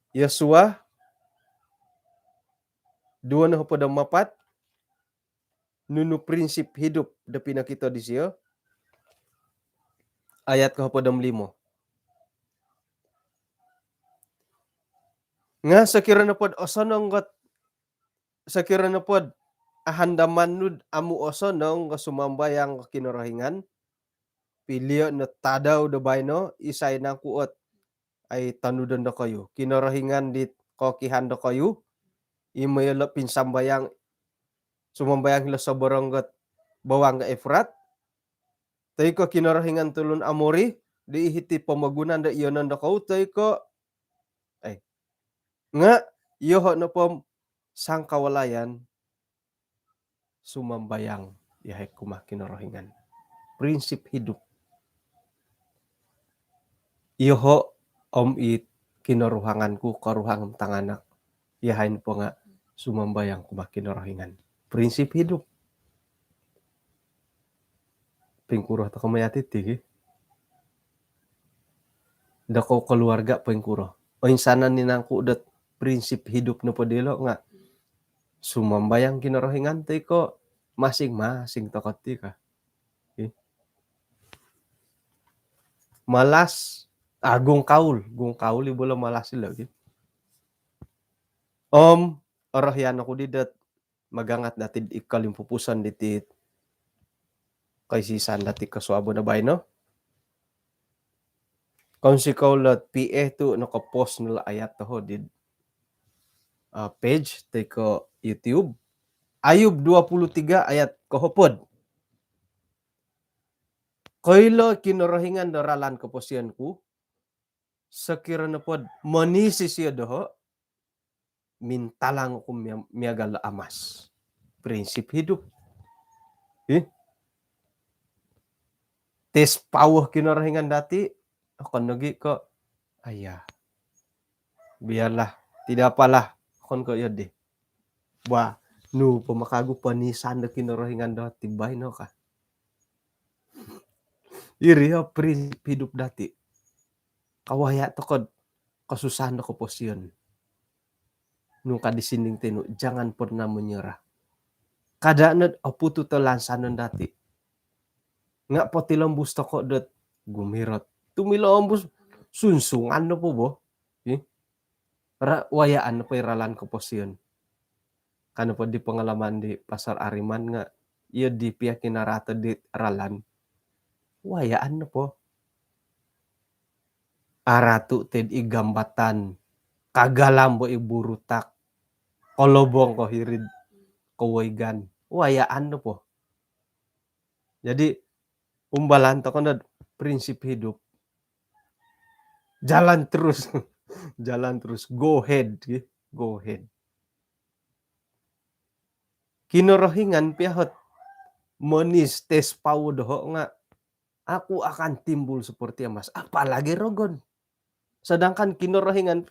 Yosua, duo nohopod om apat, nunu prinsip hidup do pinokito disio, ayat kohopod om limo. Nga sokiro nopod osonong got, sokiro nopod ahandaman nud amu osonong got sumambayang got Kinorohingan, pilio no tadau do baino, isai nangku ot ai tanudon dokoyu. Kinorohingan dit kokihan dokoyu, i moyolo pinsambayang, sumambayang hilo soborong got bawang got Efrat, toi ko Kinorohingan tulun Amori, di hiti pomogunan do iyonon dokoyu, toi ko, eh, nga, iyoho nopo sangkawalayan, sumambayang yahai kumaa Kinorohingan. Prinsip hidup. Iyoho om i kinoruhangan ku, koruhang tanganak, yahai nopo nga sumambayang kumaa Kinorohingan. Prinsip hidup. Pingkuro toko mayati ti, ki. Dokou keluarga pingkuro. Oinsanan ni nangku dot prinsip hidup nopo dilo nga sumambayang Kinorohingan toi ko masing-masing toko ti ka. Ki. Malas, ah, gungkaul, gungkaul i bolo malas ilo, ki. Om, orohian oku di dot magangat dati id kolimpupuson diti koisisan dati kosuabon do baino. Kounsikou lo P A tu nokopost no lo ayat toho di, ah, page toi ko YouTube. Ayub dua puluh tiga ayat kohopod. Koilo Kinorohingan do ralan koposion ku, sokiro nopod monisi sio doho, mintalang oku mia-, miagal do amas. Prinsip hidup. Ih. Tes power Kinorohingan dati, okon nogi ko, aya. Biarlah, tidak apalah, okon ko iyo di. Wah, nu po makagu ponisan do Kinorohingan do ti baino ka. Iri o prinsip hidup dati. Kawaya tokod kosusahan do koposion. Nung ka di sinding tinu, jangan pernah menyerah. Kada nod oputu to lansanon dati. Nga potilombus toko dot gumirot. Tumilombus sunsungan nopo bo. Ih. Ra-, wayaan nopo i ralan koposion. Kano po di pengalaman di Pastor Ariman nga, iyo di pia kinarato di ralan. Wayaan nopo. Aratu ted i gambatan, kagalam bo i burutak, kolobong ko hirid kowoigan. Wayaan nopo. Jadi, umbalan toko nod prinsip hidup. Jalan terus. Jalan terus. Go ahead, ki. Go ahead. Kinorohingan pia hot monis tes power doho nga Aku akan timbul seperti emas. Apalagi rogon. Sedangkan Kinorohingan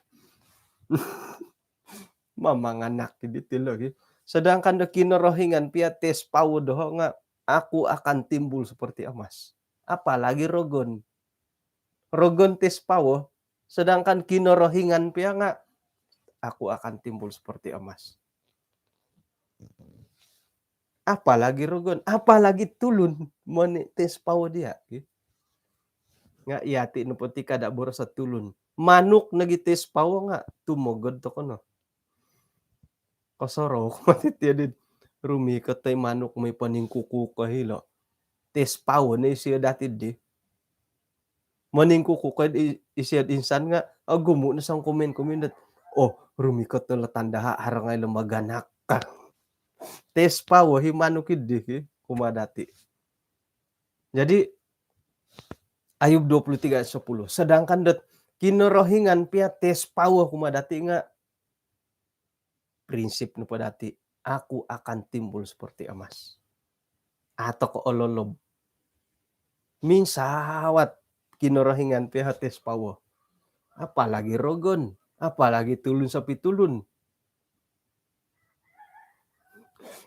mamanganak di tilo gi. Sedangkan do Kinorohingan pia tes pawo doho nga, aku akan timbul seperti emas. Apalagi rogon. Rogon tes pawo, sedangkan Kinorohingan pia nga, aku akan timbul seperti emas. Apalagi rogon, apalagi tulun moni tes pawo dia. Nga iyati nopo ti kada boroso tulun. Manuk nogi tes pawo nga tumogod toko no. Kosorou mati tiadi rumikot toi manuk moi poningkuku ko hilo. Tes pawo no isio dati di. Moningkuku ko i-, isio insan nga, ogumu no songkumin-kumin dot. Oh, rumikot no lo tandaha, haro ngai lo maganak ka. Tes pawo hi manuk idi hi, kumaa dati. Jadi, Ayub dua puluh tiga ayat sepuluh. Sedangkan dot Kinorohingan pia tes pawo kumaa dati nga, prinsip nopo dati, aku akan timbul seperti emas. Atau ko ololob. Minsawat Kinorohingan pia tes pawo. Apalagi rogon, apalagi tulun sopi tulun.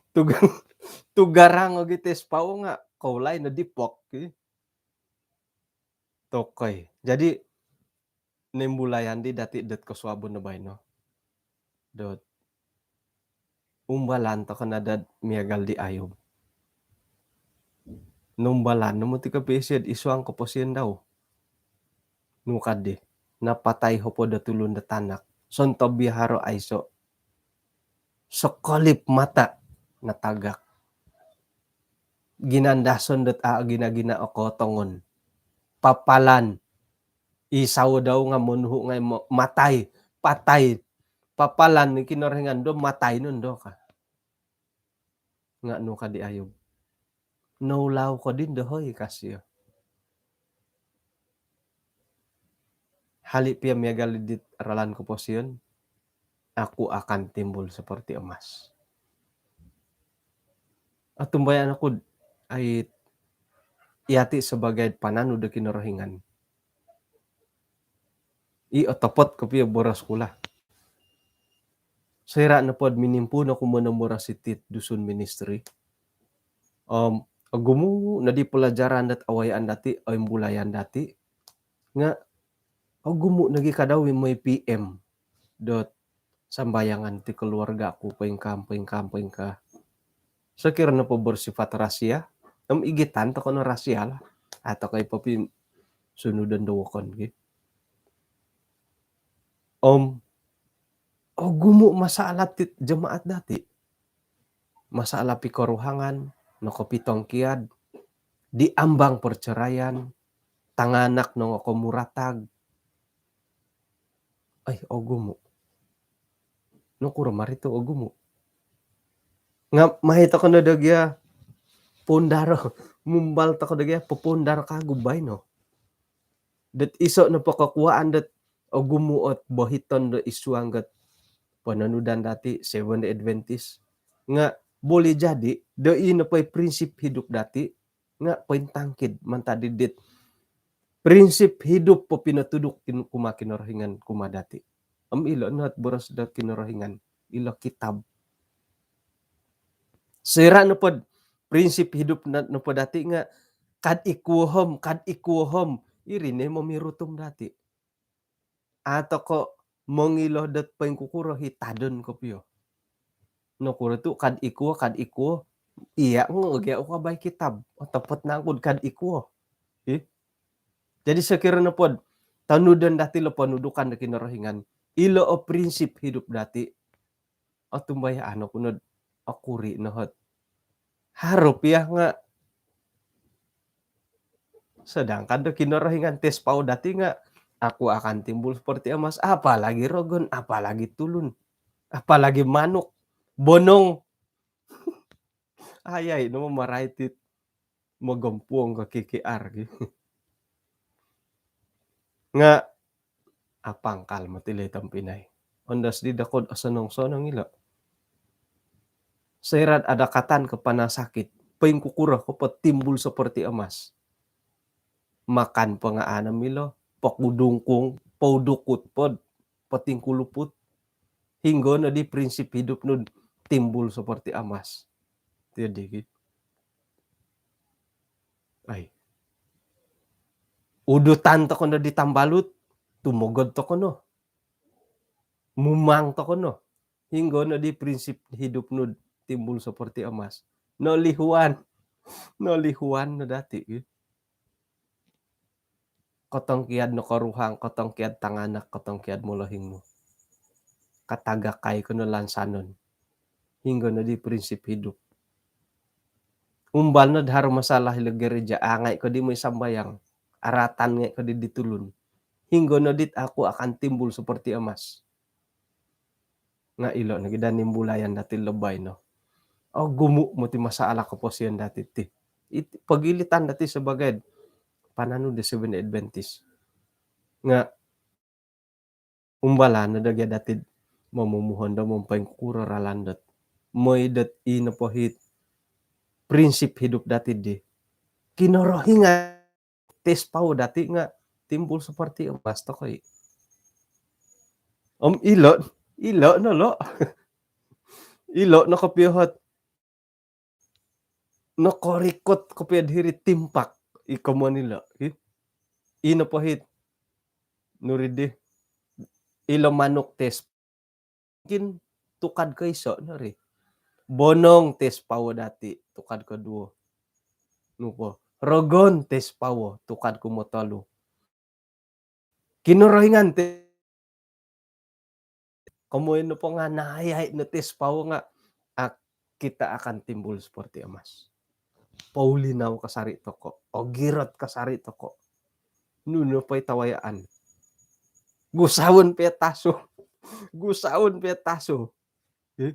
Tugang, tugarang ogi tes pawo nga, kaulai no dipok, ki. Tokoi. Jadi, nimbulayan di dati dot kosuabon do baino. Dot umbalan toko no dot miagal di Ayub. Numbalan no moti kopio isio id suang koposion dau. Nu kadi, napatai hopod o tulun do tanak. Sontob i haro aiso. Sekelip mata natagak. Ginandason dot a gina-gina o kotongon. Papalan. I sawo dau nga monuhu ngai mo-, matai, patai. Papalan ni Kinorohingan do matai nondo ka. Nga nu kadi Ayub. Noulau ko din dohoi kasio. Hali pia miagal dit ralan koposion, aku akan timbul seperti emas. Atumbayaan oku, ai, iyati sebagai pananu do Kinorohingan. I otopot kopio boros ku lah. Soira nopod minimpuun oku monomoros iti Dusun Ministry. Om, ogumu nodi pelajaran dot awayaan dati, oimbulayan dati. Nga, ogumu nogi kadau moi P M dot sambayangan ti keluarga ku, poingkaa, poingkaa, poingkaa. Sokiro nopo bersifat rahsia, om igitan toko no rahsia lah. Atau kai popi sunudon do wokon, ki. Om, ogumu masalah ti jemaat dati. Masalah pikoruhangan, nokopitongkiad, diambang perceraian, tanganak nongokomuratag. Ai, ogumu. Nokuro mari tu ogumu. Nga mai toko no do gia pondaro, mumbal toko do gia popondar kagu baino. Dot iso nopo kokuaan dot ogumu ot bohiton do id suang dot pononudan dati Seventh Day Adventist. Nga boleh jadi do i nopo i prinsip hidup dati nga pointongkiad mantad dit prinsip hidup popinotuduk kin-, kumaa Kinorohingan kumaa dati. Om ilo not boros dot Kinorohingan, ilo kitab. Soira nopod prinsip hidup na-, nopo dati nga kad ikuo hom, kad ikuo hom, iri no momirutum dati. Atau ko mongilo dot poingkukuro hi tadon kopio. Nokuro tu kad ikuo, kad ikuo, iya ngo gia uka bai kitab. Otopot nangkud kad ikuo. Ih. Jadi sokiro nopod tonudon dati lo ponudukan do Kinorohingan. Ilo o prinsip hidup dati. Otumbayaan oku nod okuri no hot. Haro pia nga. Sedangkan do Kinorohingan tes pawo dati nga, aku akan timbul seperti emas, apalagi rogon, apalagi tulun, apalagi manuk, bonong. Ayai no mamarait it mogompuong ko K K R gi. Nga apangkal moti lo i tompinai. Ondos di dokod osonong-sonong ilo. Soira ada katan ko panasakit, poingkukuro ko po timbul seperti emas. makan po nga' a' no milo, pokudungkung, poudukut pod, potingkuluput. Hinggo noddi prinsip hidup nu'd timbul seperti emas. Tiyo digi. Ai. Udutan toko' noddi tambalut, tumogod toko' no. Mumang toko' no. Hinggo noddi prinsip hidup nu'd timbul seperti emas. Nolihuan. Nolihuan no dati' gi. Kotongkiad nokoruhang, kotongkiad tanganak, kotongkiad molohing nu. Katagakai ko no lansanon. Hinggo noddi prinsip hidup. Umbal nod haro masalah ilo gereja, a' ngai' ko di moi sambayang. Aratan ngai' ko di di tulun. Hinggo noddi aku akan timbul seperti emas. Nga' ilo' nogi daa nimbulayan dati' lobai no. Ogumu' moti masalah koposion dati' ti. It-, pogilitan dati' sebagai pananud do Seventh Adventist. Nga' umbalan no do gia dati'd momumuhondom om poingkuro ralan dot moi dot i nopo hit prinsip hidup dati' di. Kinorohingan tes pawo dati' nga' timbul seperti emas toko' i. Om ilo', ilo' no lo'. Ilo' no kopio hot. Nokorikot kopio'd hiri timpak i komon ilo'. Hi. I nopo hit. Nuri di. Ilo manuk tes. Mungkin tukad ko iso' no ri. Bonong tes pawo dati', tukad ko duo. Nopo. Rogon tes pawo, tukad ko motolu. Kinorohingan te-, komoyon nopo nga' nayai no tes pawo nga', ak-, kita akan timbul seperti emas. Poulinau kasari' toko', ogirot kasari' toko'. Nunu po i tawayaan. Gusaon po i tasu. Gusaon po i tasu. Eh?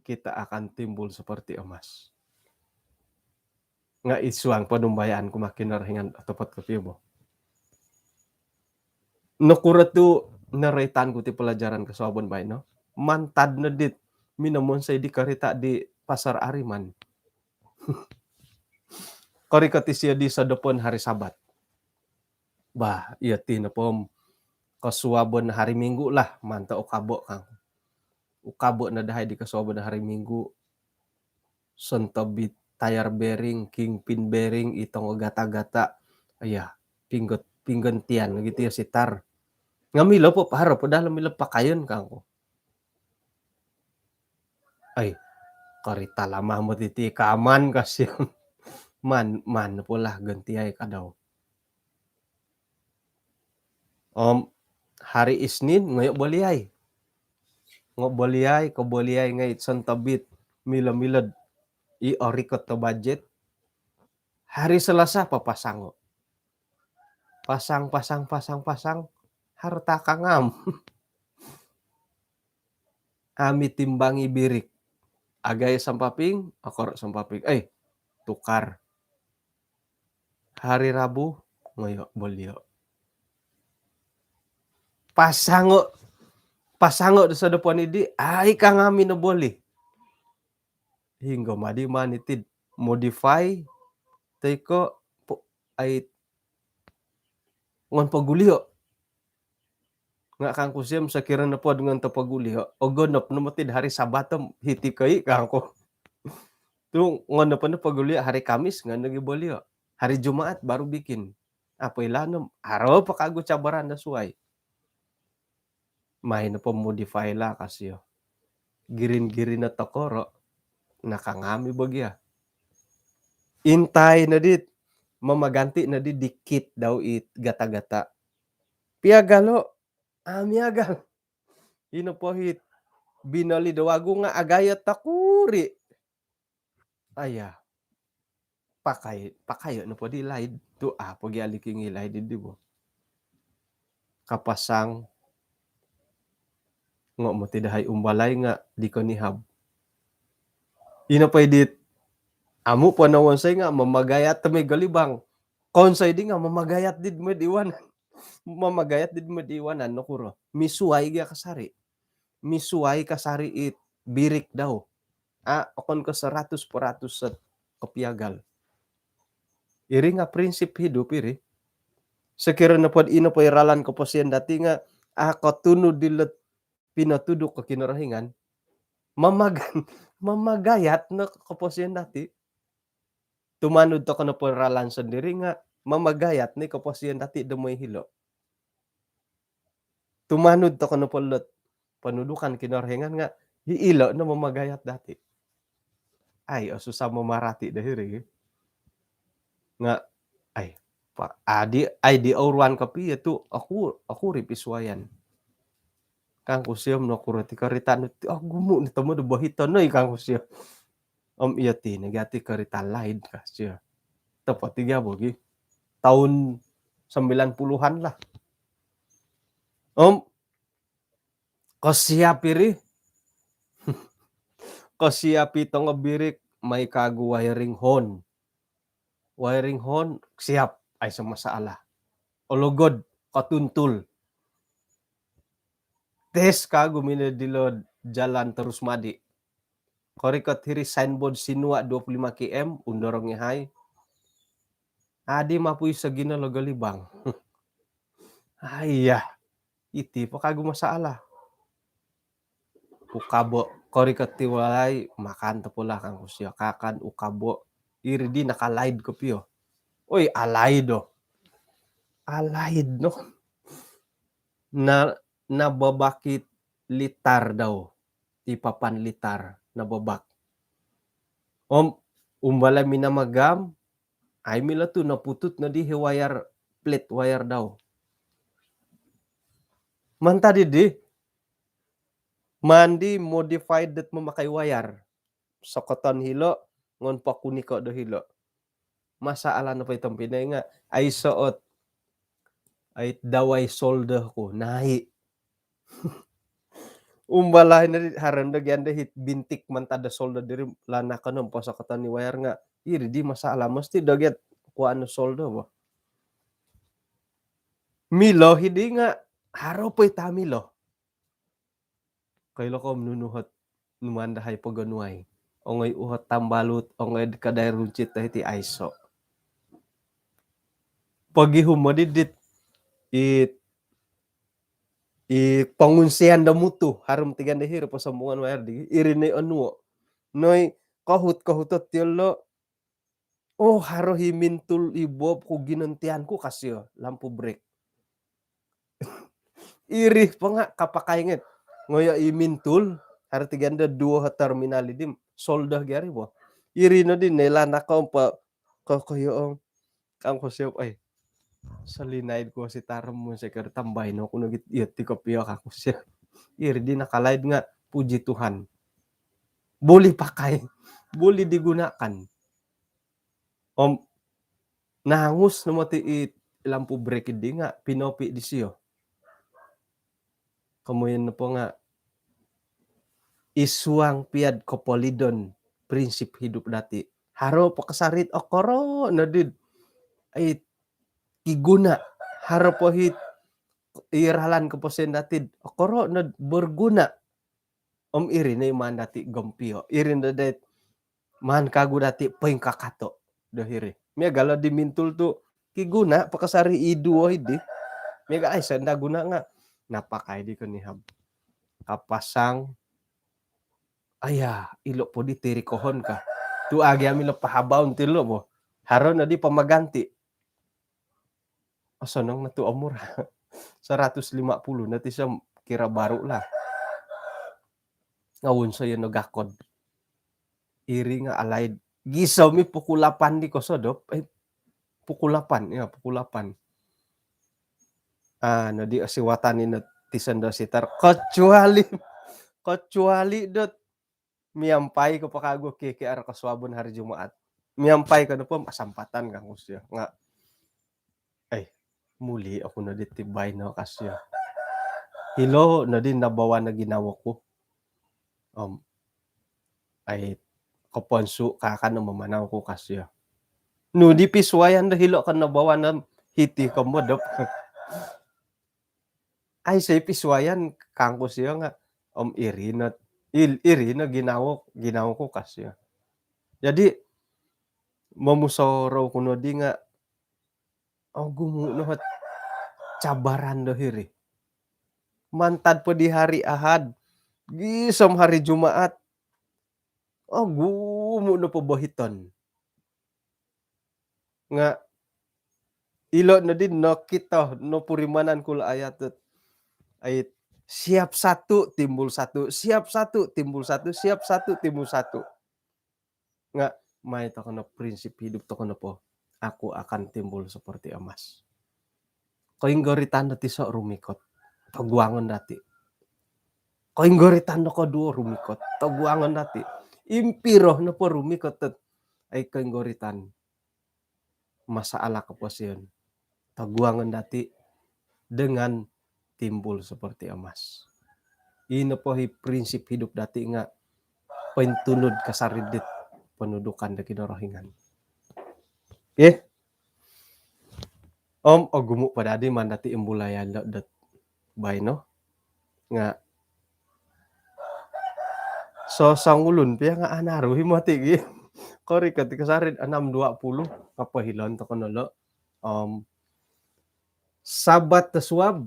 Kita akan timbul seperti emas. Nga' i suang ponumbayaan ku ma Kinorohingan otopot kopio bo. Nokuro tu' noroitan ku ti pelajaran kosuabon baino? Mantad no dit minomonsoi di karita' di Pasar Ariman. Korikot isio di sodopon hari Sabat. Bah, iyo ti nopo om kosuabon hari Minggu lah, mantad ukabo' kang. Ukabo' no dahai di kosuabon hari Minggu. Sontobit tayar bearing, kingpin bearing, i tongo gata-gata. Iya, pinggot-, pinggontian lagi ti iyo sitar. Nga' milo po, haro po daa lo milo pakayon kangku. Ai, karita lama moti ti kaman kasio. Man, man po lah gantiai kadau. Om hari Isnin ngoyo' boliai. Ngo' boliai, ko boliai ngai' sontobit milo-milo'd i orikot do bajet. Hari Selasa papasango'. Pasang, pasang, pasang, pasang. Haro takangam. Ami timbangi birik. Agai sampaping, okoro' sampaping. Eh, tukar. Hari Rabu, ngoyo' bolio'. Pasango', pasango' do sodopon iddi, ai kangam i noboli. Hinggo maddi maan iti'd modify toi ko' po-, ai ngon pogulio'. Nga' kangku sio, sokiro nopod ngon to pogulio', ogonop no moti'd hari Sabat om hiti ko i' kangku. Tu' ngon nopo no pogulio' hari Kamis, ngon nogi bolio'. Hari Jumaat baru bikin. Apo ilo no, haro po kagu cabaran do suwai. Mai nopo modify lah kasio. Girin-girin no tokoro'. Nakangam i' bo gia. Intai noddi, mamaganti noddi dikit dau i gata-gata. Piagalo', a' miagal. Ino po hit binoli do wagu nga' agayo tokuri'. Aya. Pakai, pakayo' nopo di laid. Tu' a' po gia liking i laid di bo. Kapasang. Ngo' moti dahai umbalai nga' di konihab. Ino po i dit amu' po nowonsoi nga' mamagayat tomod i golibang. Kowonsoi di nga' mamagayat di moi'd iwanan. Mamagayat di moi'd iwanan, nokuro? Misuwai gia kasari'. Misuwai kasari' it birik dau. A', okon ko' seratus peratus sot kopiagal. Iri nga prinsip hidup iri. Sokiro nopo dot ino po i ralan koposion dati nga a kotunud dilot pinotuduk ko Kinorohingan, mamag- mamagayat no koposion dati. Tumanud toko nopo ralan sondiri nga mamagayat ni koposion dati do moi hilo. Tumanud toko nopo lot ponudukan Kinorohingan nga hilo no mamagayat dati. Ai, osusah mamarati do hiri. Nga, ai, pa, adi, ai di auruan kopi ya tu aku, aku ri pisuayan. Kangku sio, nokuro ti karita nu ti, oh, gumu ni tomo do bohito noi kangku sio. Om iyo ti, nagati karita laid ka sio. Tepat tiga bogi. Tahun sembilan puluhan lah. Om, kosiap iri. Kosiap i tongo birik, mai kagu wiring hon. Wiring hon, siap, aiso masalah. Ologod, kotuntul. Tes kagu mino dilo jalan terus madi. Korikot hiri signboard sinua dua puluh lima kilometer, undorong i hai. Adi mapui sogino logo libang. Aiya, iti po kagu masalah. Ukabo, korikot ti walai, makan topo lah kangku sio, kakan, ukabo. Iri di nakalaid kopio. Oi, alaid do. Alaid no. Na, nababakit litar dau. Ti papan litar, nababak. Om, umbalai minamagam, ai milo tu naputut no di he wayar, plate wayar dau. Mantad di, mandi modified dot mamakai wayar. Sokoton hilo, ngon pakuniko do hilo. Masalah nopo i tompinai nga, aiso ot, ai dawai solder ku, nai. Umbalai no di haron do gian do hit bintik mantad do solder diri, lanakan om posokoton ni wayar nga, iri di masalah, mesti do giat kuan solder bo. Milo hidi nga, haro po i tamilo. Koilo ko om nunu hot numan dahai pogonuai. Ongoi uhot tambalut, ongoi kadai runcit dahai ti aiso. Pogihum modidit, it, i pengungsian do Mutu, harum tigan dahai ri posombungan wayar di, iri noi onuo. Noi kohut-kohut ot tiolo, oh, haro hi mintul i bob ku ginantian ku kasio, lampu brake. Iri po nga kapakai nget. Ngoyo i mintul, haro tigan do duo terminal idim, solder giari bo. Iri no di nelan ako ompo, ko, koyo ong. Kangku sio, ai. Solinaid ku si tarum mun sekar tambai no kuno git, iyo ti kopio kangku sio. Iri di nakalaid nga, puji Tuhan. Boleh pakai, boleh digunakan. Om, nangus no moti i lampu brake di nga, pinopi disio. Komoyon nopo nga, isuang piad kopolidon prinsip hidup dati. Haro po kasari it okoro no did, ai, kiguna, haro po hit i ralan koposion dati, okoro no berguna. Om iri no i maan dati gompio. Iri no dait maan kagu dati poingkakato do hiri. Miagal o di mintul tu kiguna po kasari i duo hidi. Miagal ai senda guna nga, napakai di konihab. Kapasang, aya, ilo po di tiri kohon ka. Tu agi ami lo pahabaon tilo bo. Haro no di pamaganti. Osonong no tu umur. Seratus lima puluh no ti, sokira baru lah. Ngawun soyo no gakod. Iri nga alaid. Gisom i pukul lapan di kosodop. Eh, pukul lapan, ya, pukul lapan. Ah, no di osiwatan ino tisan do sitar. Kecuali, kecuali dot miampai ko po kagu K K R kosuabon hari Jumaat. Miampai ko nopo, asampatan kangku sio. Nga, ai, muli oku no di tibai no kasio. Hilo no di nabawa no ginawo ku. Om, ai, koponsu kakan no mamanau ku kasio. Nu di pisuayan do hilo kan nabawa no hiti komodop. Ai, sai pisuayan kangku sio nga, om iri no, il-, iri no ginawo, ginawo ku kasio. Jadi, momusorou ku nodi nga' ogumu' no ot cabaran do hiri. Mantad po di hari Ahad gisom hari Jumaat, ogumu' no po bohiton. Nga' ilo' nodi nokito, nopurimanan ku lo ayat dot, ayat, siap satu, timbul satu, siap satu, timbul satu, siap satu, timbul satu. Nga' mai toko no prinsip hidup toko nopo, aku akan timbul seperti emas. Koinggoritan dot iso' rumikot, toguangon dati'. Koinggoritan do koduo rumikot, toguangon dati'. Impiro nopo rumikot dot ai koinggoritan, masalah koposion, toguangon dati' dengan timbul seperti emas. Ino po i prinsip hidup dati' nga' pointunud kasari dit ponudukan do Kinorohingan. Okey. Om ogumu' po dadi maan dati' imbulayan do dot baino. Nga' sosongulun pia nga' anaru i moti gi. Korikot i kasari anam dua puluh, kopohilon toko no lo'. Om Sabat do suab,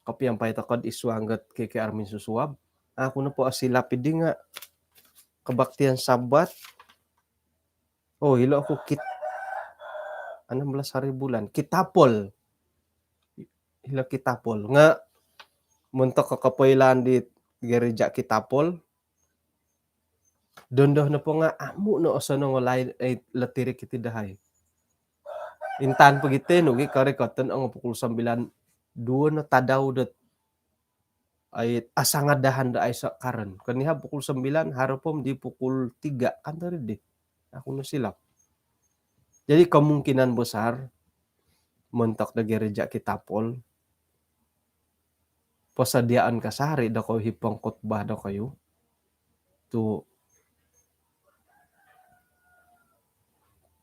kopiampai toko id suang dot K K R Minsusuab. Aku nopo osilap iddi nga' kebaktian Sabat. Oh, ilo' ku kit-, enam belas hari bulan. Kitapol. Ilo' Kitapol. Nga' montok kopoilaan di gereja Kitapol, dondo nopo nga' amu' no osonong o lain, eh, letirik iti dahai. Intaan po gi tenu gi korikoton ongo pukul sembilan, duo no tadau dot ai asangadahan do aiso' karen. Konihab pukul sembilan, haro po om di pukul tiga kan tadi di. Aku no silap. Jadi kemungkinan besar montok do gereja Kitapol, posodiaan kasari dokoyu i pengkhotbah dokoyu tu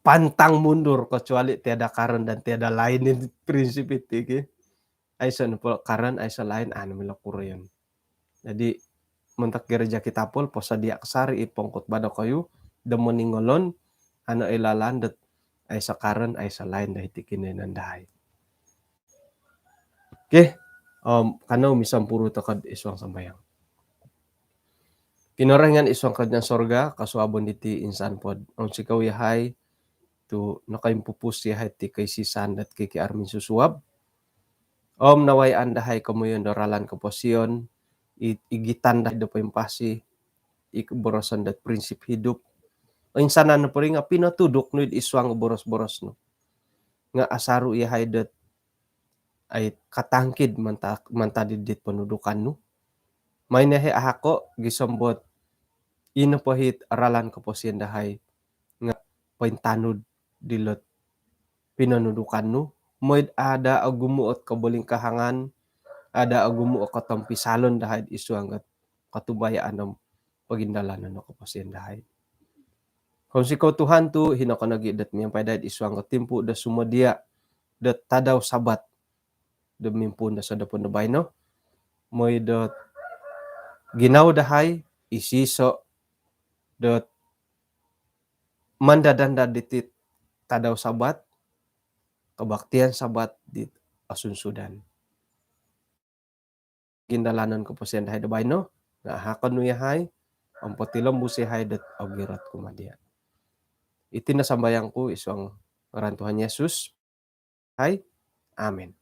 pantang mundur kecuali tiada karen dan tiada lain, ini prinsip iti ki. Aiso' nopo karen, aiso' lain, anu milo kuroyon. Jadi montok gereja Kitapol, posodia' kasari i pengkhotbah dokoyu do moningolon, ano ilalan dot aiso' karen, aiso' lain do hiti kinoiyonon dahai. Okey, om kanou misompuru toko id suang sambayang. Kinorohingan id suang kerajaan sorga, kosuabon diti insan pod, om sikou iyahai tu nokoimpupus iyahai ti koisisan dot K K R Minsusuab. Om nawayaan dahai komoyon do ralan koposion, i-, igitan dahai do poimpasi, i koboroson dot prinsip hidup. Oinsanan nopo ri nga' pinotuduk nu id suang boros-boros nu. Nga' asaru' iyahai dot ai katangkid manta-, mantad id dit ponudukan nu. Mai no iyahai ahako' gisom dot ino po it ralan koposion dahai nga' pointanud dilot pinonudukan nu. Moi'd ada ogumu' ot kobolingkahangan, ada ogumu' o kotompisalon dahai id suang dot kotumbayaan om pogindalanon o koposion dahai. Kounsikou Tuhan tu hino ko nogi' dot miampai dahai id suang dot timpu' do sumodia' dot tadau Sabat do mimpuun do sosodopon do baino. Moi dot ginawo dahai isiso' dot mandad-andad diti tadau Sabat, kebaktian Sabat dit osunsudan. Gindalanon koposion dahai do baino, nga' ahakon nu iyahai om potilombus iyahai dot ogirot kumaa dia'. Iti no sambayang ku id suang ngaran Tuhan Yesus. Hai. Amin.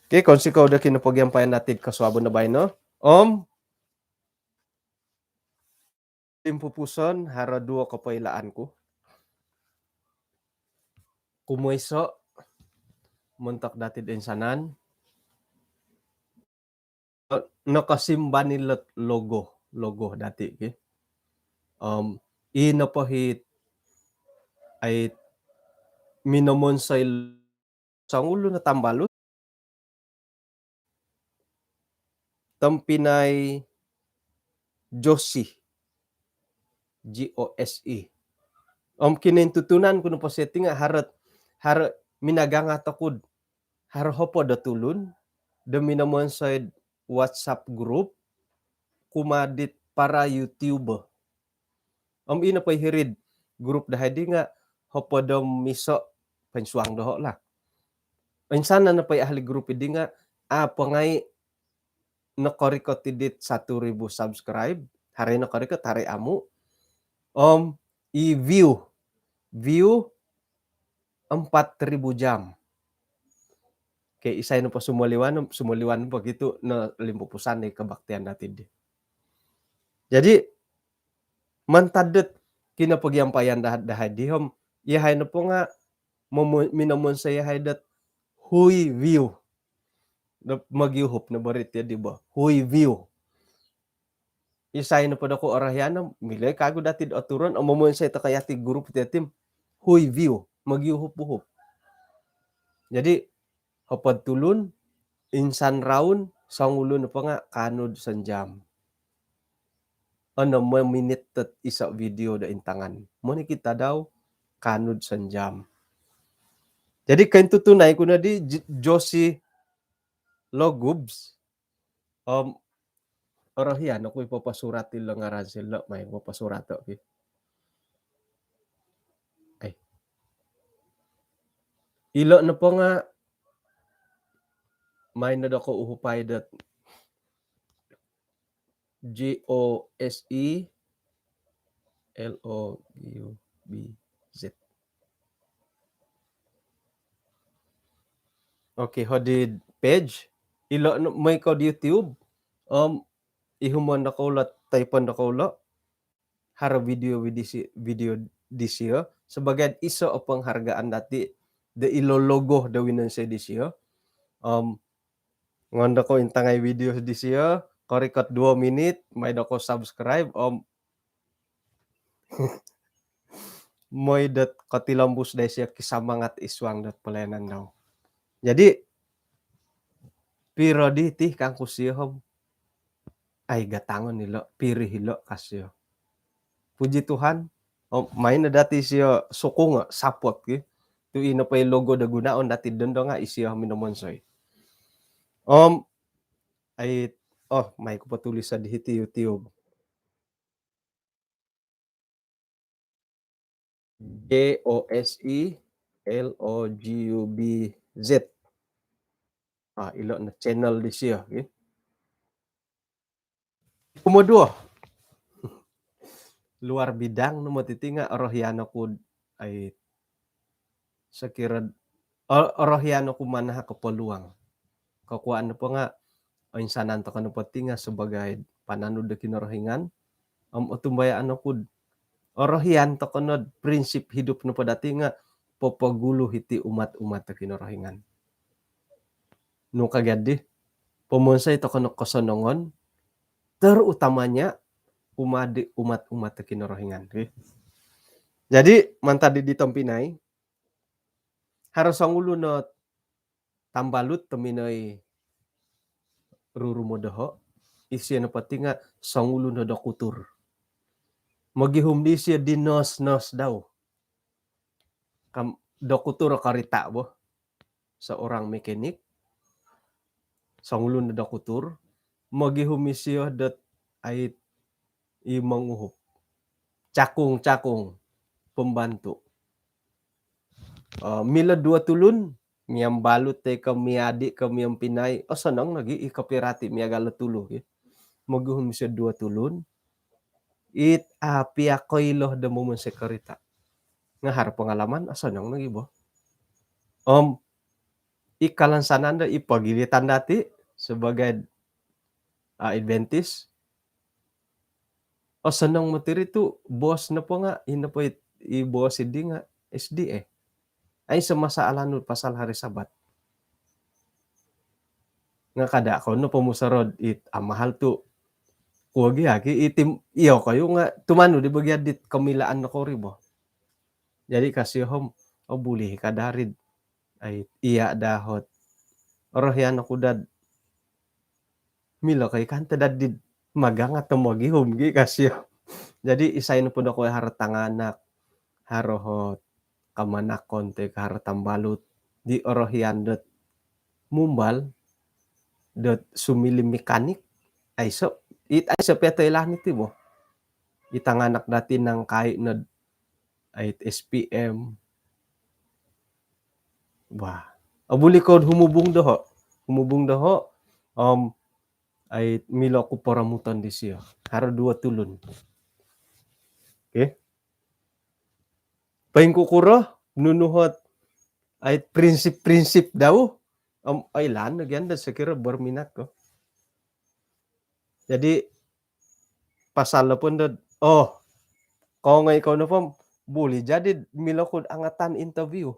Okey, kounsikou do kinopogiampayan dati id kosuabon do baino. Om timpupuson, haro duo kopoilaan ku. Kumoiso', montok dati id insanan, nokosimban ilot logo, logo dati ki. Om ino po it ai minomonsoi songulun o tambalut, tompinai Josie, J O S E. Om kinointutunan ku nopo sio ti nga' haro, haro minagangat oku'd haro hopod o tulun do minomonsoi WhatsApp group kumaa dit para YouTuber. Om ino po i hiri'd grup dahai di nga hopod om iso poinsuang doho lah. Insan nopo i ahli grup di nga a po ngai nokorikot i dit satu ribu subscribe, haro i nokorikot, haro i amu. Om i view, view empat ribu jam. Okey, isai nopo sumoliwan, sumoliwan nopo gitu, nolimpupusan i kebaktian dati di. Jadi, mantad dot kinopogiampayan da-, dahai di om, iyahai nopo nga momo-, minomonsoi iyahai dot hui view. Dot mogiuhup no bo ri ti di bo. Hui view. Isai nopo doku orohian om, milo i kagu dati do oturon, om momonsoi toko yati grup ti tim, hui view, mogiuhup-uhup. Jadi, hopod tulun, insan roun, songulun nopo nga kaanu'd sonjam. Onom minit dot iso video do intangan. Monikid tadau, kaanu'd sonjam. Jadi, kointutunai ku no di J-, Josie Logubs, om orohian oku i poposurat ilo ngaran silo, mai poposurat oku. Ai. Ilo nopo nga mai no doku uhupai dot J O S E L O G U B Z. Okey, hodi page. Ilo no, moi ko di YouTube. Om ihumon dokou lo, type-on dokou lo. Haro video, video disi-, video disio sebagai iso o penghargaan dati do ilo logo do winonsoi disio. Om ngoyon dokou intangai video disio, korikot duo minit, mai dokou subscribe, om moi dot kotilombus dai sio kisamangat id suang dot pelayanan dau. Jadi, piro diti kangku sio om, ai gatangon ilo, piro ilo ka sio. Puji Tuhan, om mai no dati sio sokong, support ki. Tu ino po i logo do gunoon dati dondo nga isio minomonsoi. Om, ai, oh, mai ku po tulis di hiti YouTube. J O S E L O G U B Z. Ah, ilo no channel disio, okey. Kumoduo. Luar bidang no moti ti nga orohian oku, ai, sokiro, o-, orohian oku manahak o peluang. Kokuaan nopo nga, oinsanan tokou nopo ti nga sebagai pananud do Kinorohingan, om otumbayaan oku orohian tokou no prinsip hidup nopo dati nga popogulu hiti umat-umat do Kinorohingan. Nu ka gia di, pomonsoi tokou no kosonongon, terutamanya kumaa di umat-umat do Kinorohingan. Okey. Jadi, mantad di, di tompinai, haro songulun o tambalut tominoi rurumo doho, isio nopo ti nga songulun o dokutur. Mogihum di isio di nos-nos dau. Kam-, dokutur o karita bo. Seorang mekanik, songulun o dokutur, mogihum isio dot ai i monguhup. Cakung-cakung pembantu. Eh, milo duo tulun, miambalut toi ko miadi ko miompinai, osonong nogi i kopirati miagal o tulu, ki. Mogihum isio duo tulun, it, ah, pia koilo do momonsoi karita. Nga haro pengalaman, osonong nogi bo. Om, i kalansanan do, i pogilitan dati sebagai, ah, Adventist, osonong moti ri tu bos nopo nga, i nopo i, i bos di nga S D A. Aiso masalah nu pasal hari Sabat. Nga kada kou no pomusorou it amahal tu. Kuo gia ki, iti, iyokoyu nga tumanud di bo gia dit komilaan nokou ri bo. Jadi ka sio om, oh, buli ka daa ri. Ai, iya daa ot. Orohian oku daa milo ko ikan tadadid magang atau mogihum gi ka sio. Jadi, isai nopo dokou haro tanganak, haro ot kamanakon toi ko haro tambalut, di orohian dot mumbal, dot sumiliu mekanik, aiso, it aiso pia toilaan iti bo. i tanganak dati nangkai nod ai S P M. Wah, obuli ko humubung doho. Humubung doho, om ai milo ku poromuton disio. Haro duo tulun. Okey. Poingkukuro nunu ot ai prinsip-prinsip dau, om ai lan lagi anda sekira berminat ko. Jadi pasal pun do, oh, kongoi ko nopo, boleh jadi milo ku angatan interview.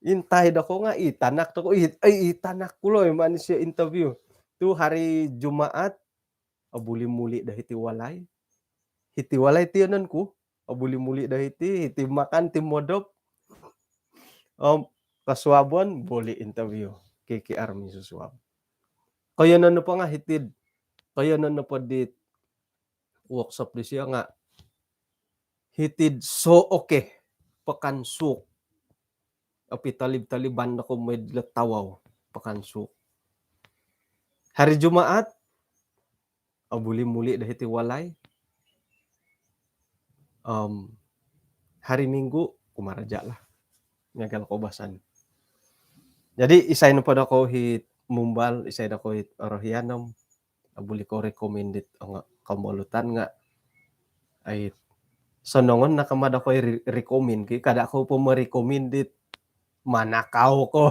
Intai doko nga i tanak doko, i tanak ku lo manusia interview. Tu hari Jumaat, obuli muli do hiti walai. Hiti walai tiyonon ku, obuli muli do hiti, hiti makan, ti modop. Om kosuabon, buli interview. K K R minsusuab. Koyonon nopo nga hitid, koyonon nopo di workshop disio nga hitid so okey, Pekan Suuk. Api talib-taliban doko moi dilo tawau, Pekan Suuk. Hari Jumaat, obuli muli do hiti walai. Om hari Minggu, kumaraja lah. Miagal koubasan. Jadi isai nopo doko hit mumbal, isai doko hit orohian om, obuli ko recommend dit ongo kombolutan nga ai sonongon no kama doko i recommend ki, kada ko po merecommend dit manakau ko,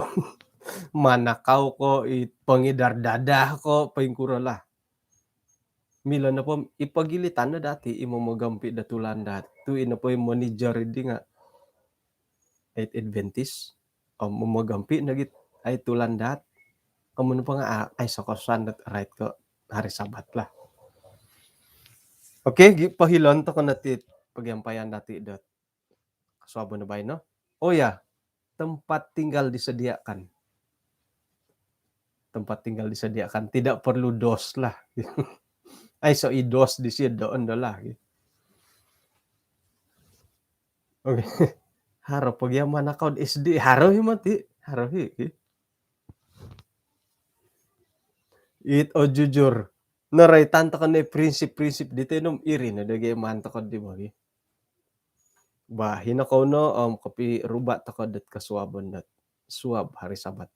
manakau ko, i pengedar dadah ko, poingkuro lah. Milo nopo i pogilitan no dati i momogompi do tulan dot. Tu i nopo i manager di nga ai Adventist, om momogompi no git ai tulan dot. Komun nopo nga ai sokosan dot rait ko hari Sabat lah. Okey, gi pohilon toko no ti pogiampaian dati dot kosuabon do baino. Oh ya, tempat tinggal disediakan. Tempat tinggal disediakan, tidak perlu dos lah. Ai so i dos disediaon do lah. Okey. Haro pogi manakau di S D, haro hi mati, haro hi. It oh jujur. Naraitan toko no prinsip-prinsip di tenum iri no do gi maan toko di bagi. Bah, hino kou no om kopiruba toko dot kosuabon dot suab hari Sabat.